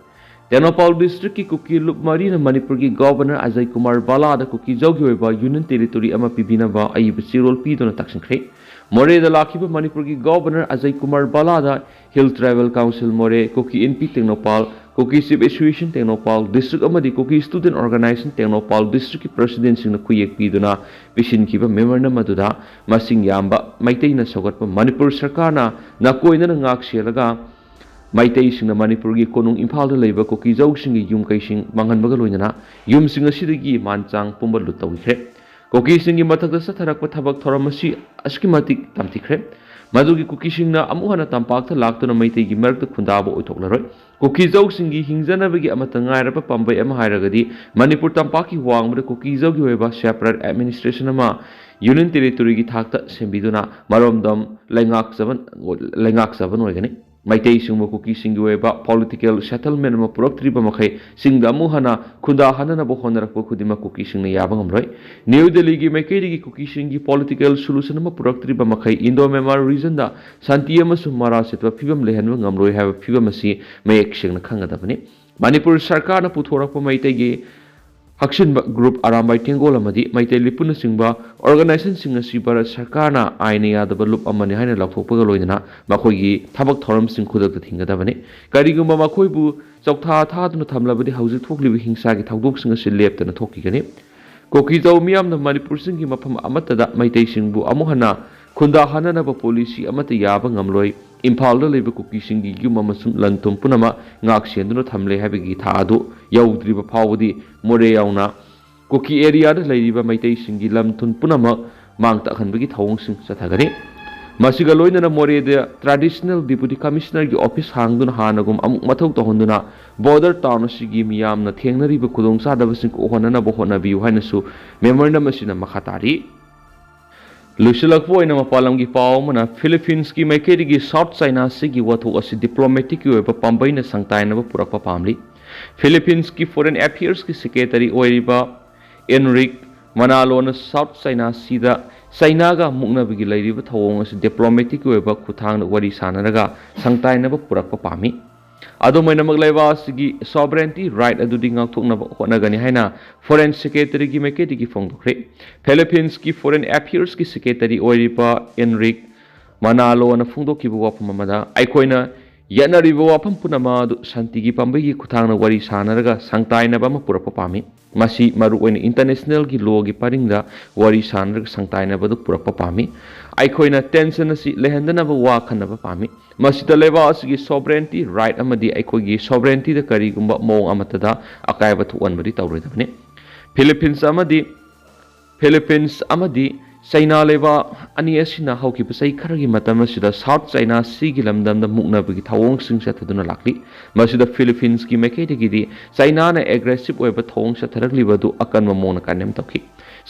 ꯇꯦꯡꯅꯧꯄꯥꯜ ꯗꯤꯁꯇ꯭ꯔꯤꯛꯀꯤ ꯀꯨꯀꯤ ꯂꯨꯞ ꯃꯔꯤꯅ ꯃꯅꯤꯄꯨꯔꯒꯤ ꯒꯣꯕꯔꯅꯔ ꯑꯖꯌ ꯀꯨꯃꯥꯔ ꯕꯂꯥꯗ ꯀꯨꯀꯤꯖꯧꯒꯤ ꯑꯣꯏꯕ ꯌꯨꯅꯤꯌꯟ ꯇꯦꯔꯤꯇꯣꯔꯤ ꯑꯃ ꯄꯤꯕꯤꯅꯕ ꯑꯏꯕ ꯆꯦꯔꯣꯜ ꯄꯤꯗꯨꯅ ꯇꯛꯁꯤꯟꯈ꯭ꯔꯦ꯫ ꯃꯣꯔꯦꯗ ꯂꯥꯛꯈꯤꯕ ꯃꯅꯤꯄꯨꯔꯒꯤ ꯒꯣꯕꯔꯅꯔ ꯑꯖꯌ ꯀꯨꯃꯥꯔ ꯕꯂꯥꯗ hill tribal council Moreh, Kuki Inpi Tengnoupal, Kuki chief association Tengnoupal district ꯑꯃꯗꯤ ꯀꯨꯀꯤ ꯁ꯭ꯇꯨꯗꯦꯟꯠ ꯑꯣꯔꯒꯅꯥꯏꯖꯦꯁꯟ ꯇꯦꯡꯅꯧꯄꯥꯜ ꯗꯤꯁꯇ꯭ꯔꯤꯛꯀꯤ ꯄ꯭ꯔꯁꯤꯗꯦꯟꯠꯁꯤꯡꯅ ꯈꯨꯌꯦꯛ ꯄꯤꯗꯨꯅ ꯄꯤꯁꯤꯟꯈꯤꯕ ꯃꯦꯃꯣꯔꯦꯟꯗꯝ ꯑꯗꯨꯗ ꯃꯁꯤꯡ ꯌꯥꯝꯕ ꯃꯩꯇꯩꯅ ꯁꯧꯒꯠꯄ ꯃꯅꯤꯄꯨꯔ ꯁꯔꯀꯥꯔꯅ ꯅꯥꯀꯣꯏꯅꯅ ꯉꯥꯛ ꯁꯦꯜꯂꯒ ꯃꯩꯇꯩꯁꯤꯡꯅ ꯃꯅꯤꯄꯨꯔꯒꯤ ꯀꯣꯅꯨꯡ ꯏꯝꯐꯥꯜꯗ ꯂꯩꯕ ꯀꯨꯀꯤꯖꯧꯁꯤꯡꯒꯤ ꯌꯨꯝ ꯀꯩꯁꯤꯡ ꯃꯥꯡꯍꯟꯕꯒ ꯂꯣꯏꯅꯅ ꯌꯨꯝꯁꯤꯡ ꯑꯁꯤꯗꯒꯤ ꯃꯥꯟ ꯆꯥꯡ ꯄꯨꯝꯕ ꯂꯨꯠ ꯇꯧꯈ꯭ꯔꯦ꯫ ꯀꯨꯀꯤꯁꯤꯡꯒꯤ ꯃꯊꯛꯇ ꯆꯠꯊꯔꯛꯄ ꯊꯕꯛ ꯊꯧꯔꯝ ꯑꯁꯤ ꯑꯁꯨꯛꯀꯤ ꯃꯇꯤꯛ ꯇꯝꯊꯤꯈ꯭ꯔꯦ꯫ ꯃꯗꯨꯒꯤ ꯀꯨꯀꯤꯁꯤꯡꯅ ꯑꯃꯨꯛ ꯍꯟꯅ ꯇꯝꯄꯥꯛꯇ ꯂꯥꯛꯇꯨꯅ ꯃꯩꯇꯩꯒꯤ ꯃꯔꯛꯇ ꯈꯨꯟꯗꯥꯕ ꯑꯣꯏꯊꯣꯛꯂꯔꯣꯏ꯫ ꯀꯨꯀꯤꯖꯧꯁꯤꯡꯒꯤ ꯍꯤꯡꯖꯅꯕꯒꯤ ꯑꯃꯠꯇ ꯉꯥꯏꯔꯕ ꯄꯥꯝꯕꯩ ꯑꯃ ꯍꯥꯏꯔꯒꯗꯤ ꯃꯅꯤꯄꯨꯔ ꯇꯝꯄꯥꯛꯀꯤ ꯋꯥꯡꯃꯗ ꯀꯨꯀꯤꯖꯧꯒꯤ ꯑꯣꯏꯕ ꯁꯦꯄꯔꯦꯠ ꯑꯦꯗꯃꯤꯅꯤꯁꯇ꯭ꯔꯦꯁꯟ ꯑꯃ ꯌꯨꯅꯤꯌꯟ ꯇꯦꯔꯤꯇꯣꯔꯤꯒꯤ ꯊꯥꯛꯇ ꯁꯦꯝꯕꯤꯗꯨꯅ ꯃꯔꯣꯝꯗꯣꯝ ꯂꯩꯉꯥꯛꯆꯕ, ꯂꯩꯉꯥꯛꯆꯕ ꯑꯣꯏꯒꯅꯤ꯫ ꯃꯩꯇꯩꯁꯤꯡꯕꯨ ꯀꯨꯀꯤꯁꯤꯡꯒꯤ ꯑꯣꯏꯕ ꯄꯣꯂꯤꯇꯤꯀꯦꯜ ꯁꯦꯇꯜꯃꯦꯟ ꯑꯃ ꯄꯨꯔꯛꯇ꯭ꯔꯤꯕ ꯃꯈꯩ ꯆꯤꯡꯗ ꯑꯃꯨꯛ ꯍꯟꯅ ꯈꯨꯟꯗꯥꯍꯟꯅꯅꯕ ꯍꯣꯠꯅꯔꯛꯄ ꯈꯨꯗꯤꯡꯃꯛ ꯀꯨꯀꯤꯁꯤꯡꯅ ꯌꯥꯕ ꯉꯝꯂꯣꯏ꯫ ꯅ꯭ꯌꯨ ꯗꯦꯜꯂꯤꯒꯤ ꯃꯥꯏꯀꯩꯗꯒꯤ ꯀꯨꯀꯤꯁꯤꯡꯒꯤ ꯄꯣꯂꯤꯇꯤꯀꯦꯜ ꯁꯣꯂꯨꯁꯟ ꯑꯃ ꯄꯨꯔꯛꯇ꯭ꯔꯤꯕ ꯃꯈꯩ ꯏꯟꯗꯣ ꯃ꯭ꯌꯥꯟꯃꯥꯔ ꯔꯤꯖꯟꯗ ꯁꯥꯟꯇꯤ ꯑꯃꯁꯨꯡ ꯃꯔꯥ ꯁꯤꯠꯄ ꯐꯤꯕꯝ ꯂꯩꯍꯟꯕ ꯉꯝꯂꯣꯏ ꯍꯥꯏꯕ ꯐꯤꯕꯝ ꯑꯁꯤ ꯃꯌꯦꯛ ꯁꯦꯡꯅ ꯈꯪꯒꯗꯕꯅꯤ꯫ ꯃꯅꯤꯄꯨꯔ ꯁꯔꯀꯥꯔꯅ ꯄꯨꯊꯣꯔꯛꯄ ꯃꯩꯇꯩꯒꯤ ꯍꯛꯆꯤꯟꯕ ꯒ꯭ꯔꯨꯞ ꯑꯔꯥꯝꯕꯥꯏ ꯇꯦꯡꯒꯣꯜ ꯑꯃꯗꯤ ꯃꯩꯇꯩ ꯂꯤꯄꯨꯅꯆꯤꯡꯕ ꯑꯣꯔꯒꯅꯥꯏꯖꯦꯁꯟꯁꯤꯡ ꯑꯁꯤ ꯚꯥꯔꯠ ꯁꯔꯀꯥꯔꯅ ꯑꯥꯏꯟꯅ ꯌꯥꯗꯕ ꯂꯨꯞ ꯑꯃꯅꯤ ꯍꯥꯏꯅ ꯂꯥꯎꯊꯣꯛꯄꯒ ꯂꯣꯏꯅꯅ ꯃꯈꯣꯏꯒꯤ ꯊꯕꯛ ꯊꯧꯔꯝꯁꯤꯡ ꯈꯨꯗꯛꯇ ꯊꯤꯡꯒꯗꯕꯅꯤ꯫ ꯀꯔꯤꯒꯨꯝꯕ ꯃꯈꯣꯏꯕꯨ ꯆꯣꯛꯊꯥ ꯊꯥꯗꯨꯅ ꯊꯝꯂꯕꯗꯤ ꯍꯧꯖꯤꯛ ꯊꯣꯛꯂꯤꯕ ꯍꯤꯡꯁꯥꯒꯤ ꯊꯧꯗꯣꯛꯁꯤꯡ ꯑꯁꯤ ꯂꯦꯞꯇꯅ ꯊꯣꯛꯈꯤꯒꯅꯤ꯫ ꯀꯨꯀꯤꯖꯧ ꯃꯤꯌꯥꯝꯅ ꯃꯅꯤꯄꯨꯔꯁꯤꯡꯒꯤ ꯃꯐꯝ ꯑꯃꯠꯇꯗ ꯃꯩꯇꯩꯁꯤꯡꯕꯨ ꯑꯃꯨꯛ ꯍꯟꯅ ꯈꯨꯟꯗꯥꯍꯟꯅꯅꯕ ꯄꯣꯂꯤꯁꯤ ꯑꯃꯠꯇ ꯌꯥꯕ ꯉꯝꯂꯣꯏ꯫ ꯏꯝꯐꯥꯜꯗ ꯂꯩꯕ ꯀꯨꯀꯤꯁꯤꯡꯒꯤ ꯌꯨꯝ ꯑꯃꯁꯨꯡ ꯂꯟ ꯊꯨꯝ ꯄꯨꯝꯅꯃꯛ ꯉꯥꯛ ꯁꯦꯟꯗꯨꯅ ꯊꯝꯂꯦ ꯍꯥꯏꯕꯒꯤ ꯊꯥ ꯑꯗꯨ ꯌꯧꯗ꯭ꯔꯤꯕ ꯐꯥꯎꯕꯗꯤ ꯃꯣꯔꯦ ꯌꯥꯎꯅ ꯀꯨꯀꯤ ꯑꯦꯔꯤꯌꯥꯗ ꯂꯩꯔꯤꯕ ꯃꯩꯇꯩꯁꯤꯡꯒꯤ ꯂꯝ ꯊꯨꯝ ꯄꯨꯝꯅꯃꯛ ꯃꯥꯡ ꯇꯥꯛꯍꯟꯕꯒꯤ ꯊꯧꯑꯣꯡꯁꯤꯡ ꯆꯠꯊꯒꯅꯤ꯫ ꯃꯁꯤꯒ ꯂꯣꯏꯅꯅ ꯃꯣꯔꯦꯗ Traditional Deputy Commissionerꯒꯤ office ꯍꯥꯡꯗꯨꯅ ꯍꯥꯟꯅꯒꯨꯝ ꯑꯃꯨꯛ ꯃꯊꯧ ꯇꯧꯍꯟꯗꯨꯅ border town ꯑꯁꯤꯒꯤ ꯃꯤꯌꯥꯝꯅ ꯊꯦꯡꯅꯔꯤꯕ ꯈꯨꯗꯣꯡꯆꯥꯗꯕꯁꯤꯡ ꯀꯣꯛꯍꯟꯅꯅꯕ ꯍꯣꯠꯅꯕꯤꯌꯨ ꯍꯥꯏꯅꯁꯨ memorandum ꯑꯁꯤꯅ ꯃꯈꯥ ꯇꯥꯔꯤ꯫ ꯂꯣꯏꯁꯤꯜꯂꯛꯄ ꯑꯣꯏꯅ ꯃꯄꯥꯟ ꯂꯝꯒꯤ ꯄꯥꯎ ꯑꯃꯅ, Philippines ꯀꯤ ꯃꯥꯏꯀꯩꯗꯒꯤ South China Sea ꯒꯤ ꯋꯥꯊꯣꯛ ꯑꯁꯤ diplomatic ꯀꯤ ꯑꯣꯏꯕ ꯄꯥꯝꯕꯩꯅ ꯁꯪꯇꯥꯏꯅꯕ ꯄꯨꯔꯛꯄ ꯄꯥꯝꯂꯤ꯫ Philippines ꯀꯤ Foreign Affairs ꯀꯤ Secretary ꯑꯣꯏꯔꯤꯕ Enrique Manalo ꯅ South China Sea ꯗ ꯆꯥꯏꯅꯥꯒ ꯃꯨꯛꯅꯕꯒꯤ ꯂꯩꯔꯤꯕ ꯊꯧꯑꯣꯡ ꯑꯁꯤ diplomatic ꯀꯤ ꯑꯣꯏꯕ ꯈꯨꯠꯊꯥꯡꯗ ꯋꯥꯔꯤ ꯁꯥꯅꯔꯒ ꯁꯪꯇꯥꯏꯅꯕ ꯄꯨꯔꯛꯄ ꯄꯥꯝꯃꯤ꯫ ꯑꯗꯨꯝ ꯑꯣꯏꯅꯃꯛ, ꯂꯩꯕꯥꯛ ꯑꯁꯤꯒꯤ sovereignty right ꯑꯗꯨꯗꯤ ꯉꯥꯛꯊꯣꯛꯅꯕ ꯍꯣꯠꯅꯒꯅꯤ ꯍꯥꯏꯅ Foreign Secretary ꯒꯤ ꯃꯥꯏꯀꯩꯗꯒꯤ ꯐꯣꯡꯗꯣꯛꯈ꯭ꯔꯦ꯫ Philippines ꯀꯤ Foreign Affairs ꯀꯤ Secretary ꯑꯣꯏꯔꯤꯕ Enrique Manalo ꯅ ꯐꯣꯡꯗꯣꯛꯈꯤꯕ ꯋꯥꯐꯝ ꯑꯃꯗ, ꯑꯩꯈꯣꯏꯅ ꯌꯦꯠꯅꯔꯤꯕ ꯋꯥꯐꯝ ꯄꯨꯝꯅꯃꯛ ꯑꯗꯨ ꯁꯥꯟꯇꯤꯒꯤ ꯄꯥꯝꯕꯩꯒꯤ ꯈꯨꯠꯊꯥꯡꯗ ꯋꯥꯔꯤ ꯁꯥꯅꯔꯒ ꯁꯪꯇꯥꯏꯅꯕ ꯑꯃ ꯄꯨꯔꯛꯄ ꯄꯥꯝꯃꯤ꯫ ꯃꯁꯤ ꯃꯔꯨꯑꯣꯏꯅ international ꯒꯤ law ꯒꯤ ꯄꯔꯤꯡꯗ ꯋꯥꯔꯤ ꯁꯥꯅꯔꯒ ꯁꯪꯇꯥꯏꯅꯕ ꯑꯗꯨ ꯄꯨꯔꯛꯄ ꯄꯥꯝꯃꯤ꯫ ꯑꯩꯈꯣꯏꯅ tension ꯑꯁꯤ ꯂꯩꯍꯟꯗꯅꯕ ꯋꯥ ꯈꯟꯅꯕ ꯄꯥꯝꯃꯤ꯫ ꯃꯁꯤꯗ ꯂꯩꯕꯥꯛ ꯑꯁꯤꯒꯤ sovereignty right ꯑꯃꯗꯤ ꯑꯩꯈꯣꯏꯒꯤ sovereignty ꯗ ꯀꯔꯤꯒꯨꯝꯕ ꯃꯑꯣꯡ ꯑꯃꯠꯇꯗ ꯑꯀꯥꯏꯕ ꯊꯣꯛꯍꯟꯕꯗꯤ ꯇꯧꯔꯣꯏꯗꯕꯅꯤ꯫ Philippines ꯑꯃꯗꯤ Philippines ꯑꯃꯗꯤ ꯆꯩꯅꯥ ꯂꯩꯕꯥꯛ ꯑꯅꯤ ꯑꯁꯤꯅ ꯍꯧꯈꯤꯕ ꯆꯍꯤ ꯈꯔꯒꯤ ꯃꯇꯝ ꯑꯁꯤꯗ South China Sea ꯒꯤ ꯂꯝꯗꯝꯗ ꯃꯨꯛꯅꯕꯒꯤ ꯊꯧꯑꯣꯡꯁꯤꯡ ꯆꯠꯊꯗꯨꯅ ꯂꯥꯛꯂꯤ꯫ ꯃꯁꯤꯗ Philippines ꯀꯤ ꯃꯥꯏꯀꯩꯗꯒꯤꯗꯤ ꯆꯩꯅꯥꯅ aggressive ꯑꯣꯏꯕ ꯊꯧꯑꯣꯡ ꯆꯠꯊꯔꯛꯂꯤꯕ ꯑꯗꯨ ꯑꯀꯟꯕ ꯃꯑꯣꯡꯗ condemn ꯇꯧꯈꯤ꯫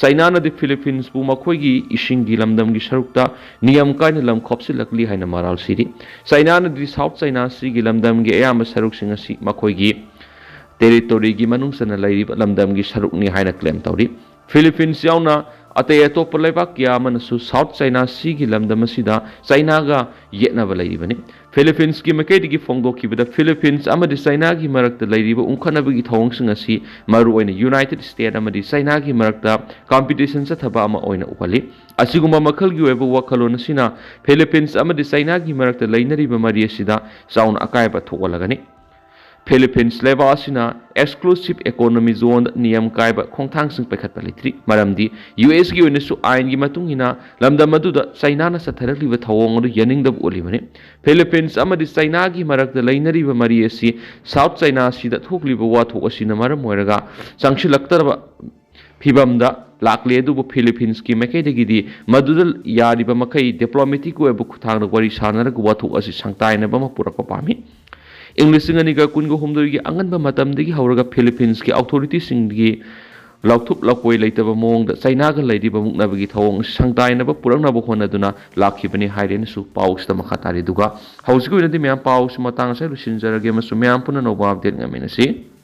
ꯆꯩꯅꯥꯅꯗꯤ Philippines ꯄꯨ ꯃꯈꯣꯏꯒꯤ ꯏꯁꯤꯡꯒꯤ ꯂꯝꯗꯝꯒꯤ ꯁꯔꯨꯛꯇ ꯅꯤꯌꯝ ꯀꯥꯏꯅ ꯂꯝ ꯈꯣꯞꯆꯤꯜꯂꯛꯂꯤ ꯍꯥꯏꯅ ꯃꯔꯥꯜ ꯁꯤꯔꯤ꯫ ꯆꯩꯅꯥꯅꯗꯤ South China Sea ꯒꯤ ꯂꯝꯗꯝꯒꯤ ꯑꯌꯥꯝꯕ ꯁꯔꯨꯛꯁꯤꯡ ꯑꯁꯤ ꯃꯈꯣꯏꯒꯤ territory ꯒꯤ ꯃꯅꯨꯡ ꯆꯟꯅ ꯂꯩꯔꯤꯕ ꯂꯝꯗꯝꯒꯤ ꯁꯔꯨꯛꯅꯤ ꯍꯥꯏꯅ claim ꯇꯧꯔꯤ꯫ Philippines ꯌꯥꯎꯅ ꯑꯇꯩ ꯑꯇꯣꯞꯄ ꯂꯩꯕꯥꯛ ꯀꯌꯥ ꯑꯃꯅꯁꯨ South China Sea ꯒꯤ ꯂꯝꯗꯝ ꯑꯁꯤꯗ ꯆꯩꯅꯥꯒ ꯌꯦꯠꯅꯕ ꯂꯩꯔꯤꯕꯅꯤ꯫ Philippines ꯀꯤ ꯃꯥꯏꯀꯩꯗꯒꯤ ꯐꯣꯡꯗꯣꯛꯈꯤꯕꯗ, Philippines ꯑꯃꯗꯤ ꯆꯩꯅꯥꯒꯤ ꯃꯔꯛꯇ ꯂꯩꯔꯤꯕ ꯎꯪꯈꯠꯅꯕꯒꯤ ꯊꯧꯑꯣꯡꯁꯤꯡ ꯑꯁꯤ ꯃꯔꯨꯑꯣꯏꯅ United States ꯑꯃꯗꯤ ꯆꯩꯅꯥꯒꯤ ꯃꯔꯛꯇ competition ꯆꯠꯊꯕ ꯑꯃ ꯑꯣꯏꯅ ꯎꯍꯜꯂꯤ꯫ ꯑꯁꯤꯒꯨꯝꯕ ꯃꯈꯜꯒꯤ ꯑꯣꯏꯕ ꯋꯥꯈꯜꯂꯣꯟ ꯑꯁꯤꯅ Philippines ꯑꯃꯗꯤ ꯆꯩꯅꯥꯒꯤ ꯃꯔꯛꯇ ꯂꯩꯅꯔꯤꯕ ꯃꯔꯤ ꯑꯁꯤꯗ ꯆꯥꯎꯅ ꯑꯀꯥꯏꯕ ꯊꯣꯛꯍꯜꯂꯒꯅꯤ꯫ Philippines ꯂꯩꯕꯥꯛ ꯑꯁꯤꯅ exclusive economy zone ꯗ ꯅꯤꯌꯝ ꯀꯥꯏꯕ ꯈꯣꯡꯊꯥꯡꯁꯤꯡ ꯄꯥꯏꯈꯠꯄ ꯂꯩꯇ꯭ꯔꯤ, ꯃꯔꯝꯗꯤ U S ꯀꯤ ꯑꯣꯏꯅꯁꯨ ꯑꯥꯏꯟꯒꯤ ꯃꯇꯨꯡ ꯏꯟꯅ ꯂꯝꯗꯝ ꯑꯗꯨꯗ ꯆꯩꯅꯥꯅ ꯆꯠꯊꯔꯛꯂꯤꯕ ꯊꯧꯑꯣꯡ ꯑꯗꯨ ꯌꯥꯅꯤꯡꯗꯕ ꯎꯠꯂꯤꯕꯅꯤ꯫ Philippines ꯑꯃꯗꯤ ꯆꯩꯅꯥꯒꯤ ꯃꯔꯛꯇ ꯂꯩꯅꯔꯤꯕ ꯃꯔꯤ ꯑꯁꯤ South China Sea ꯗ ꯊꯣꯛꯂꯤꯕ ꯋꯥꯊꯣꯛ ꯑꯁꯤꯅ ꯃꯔꯝ ꯑꯣꯏꯔꯒ ꯆꯪꯁꯤꯜꯂꯛꯇ꯭ꯔꯕ ꯐꯤꯕꯝꯗ ꯂꯥꯛꯂꯤ꯫ ꯑꯗꯨꯕꯨ ꯐꯤꯂꯤꯄꯤꯟꯁꯀꯤ ꯃꯥꯏꯀꯩꯗꯒꯤꯗꯤ ꯃꯗꯨꯗ ꯌꯥꯔꯤꯕ ꯃꯈꯩ ꯗꯤꯄ꯭ꯂꯣꯃꯦꯇꯤꯛꯀꯤ ꯑꯣꯏꯕ ꯈꯨꯠꯊꯥꯡꯗ ꯋꯥꯔꯤ ꯁꯥꯅꯔꯒ ꯋꯥꯊꯣꯛ ꯑꯁꯤ ꯁꯪꯇꯥꯏꯅꯕ ꯑꯃ ꯄꯨꯔꯛꯄ ꯄꯥꯝꯃꯤ꯫ ꯏꯪ ꯂꯤꯁꯤꯡ ꯑꯅꯤꯒ ꯀꯨꯟꯒ ꯍꯨꯝꯗꯣꯏꯒꯤ ꯑꯉꯟꯕ ꯃꯇꯝꯗꯒꯤ ꯍꯧꯔꯒ ꯐꯤꯂꯤꯄꯤꯟꯁꯀꯤ ꯑꯧꯊꯣꯔꯤꯇꯤꯁꯤꯡꯒꯤ ꯂꯧꯊꯣꯛ ꯂꯧꯄꯣꯏ ꯂꯩꯇꯕ ꯃꯑꯣꯡꯗ ꯆꯩꯅꯥꯒ ꯂꯩꯔꯤꯕ ꯃꯨꯛꯅꯕꯒꯤ ꯊꯧꯑꯣꯡ ꯁꯪꯇꯥꯏꯅꯕ ꯄꯨꯔꯛꯅꯕ ꯍꯣꯠꯅꯗꯨꯅ ꯂꯥꯛꯈꯤꯕꯅꯤ ꯍꯥꯏꯔꯦꯅꯁꯨ ꯄꯥꯎꯁꯤꯗ ꯃꯈꯥ ꯇꯥꯔꯤ꯫ ꯑꯗꯨꯒ ꯍꯧꯖꯤꯛꯀꯤ ꯑꯣꯏꯅꯗꯤ ꯃꯌꯥꯝ ꯄꯥꯎꯁꯤ ꯃꯇꯥꯡ ꯑꯁꯤꯗ ꯂꯣꯏꯁꯤꯟꯖꯔꯒꯦ ꯑꯃꯁꯨꯡ ꯃꯌꯥꯝ ꯄꯨꯟꯅ ꯑꯅꯧꯕ ꯑꯞꯗꯦꯠ ꯉꯥꯏꯃꯤꯟꯅꯁꯤ꯫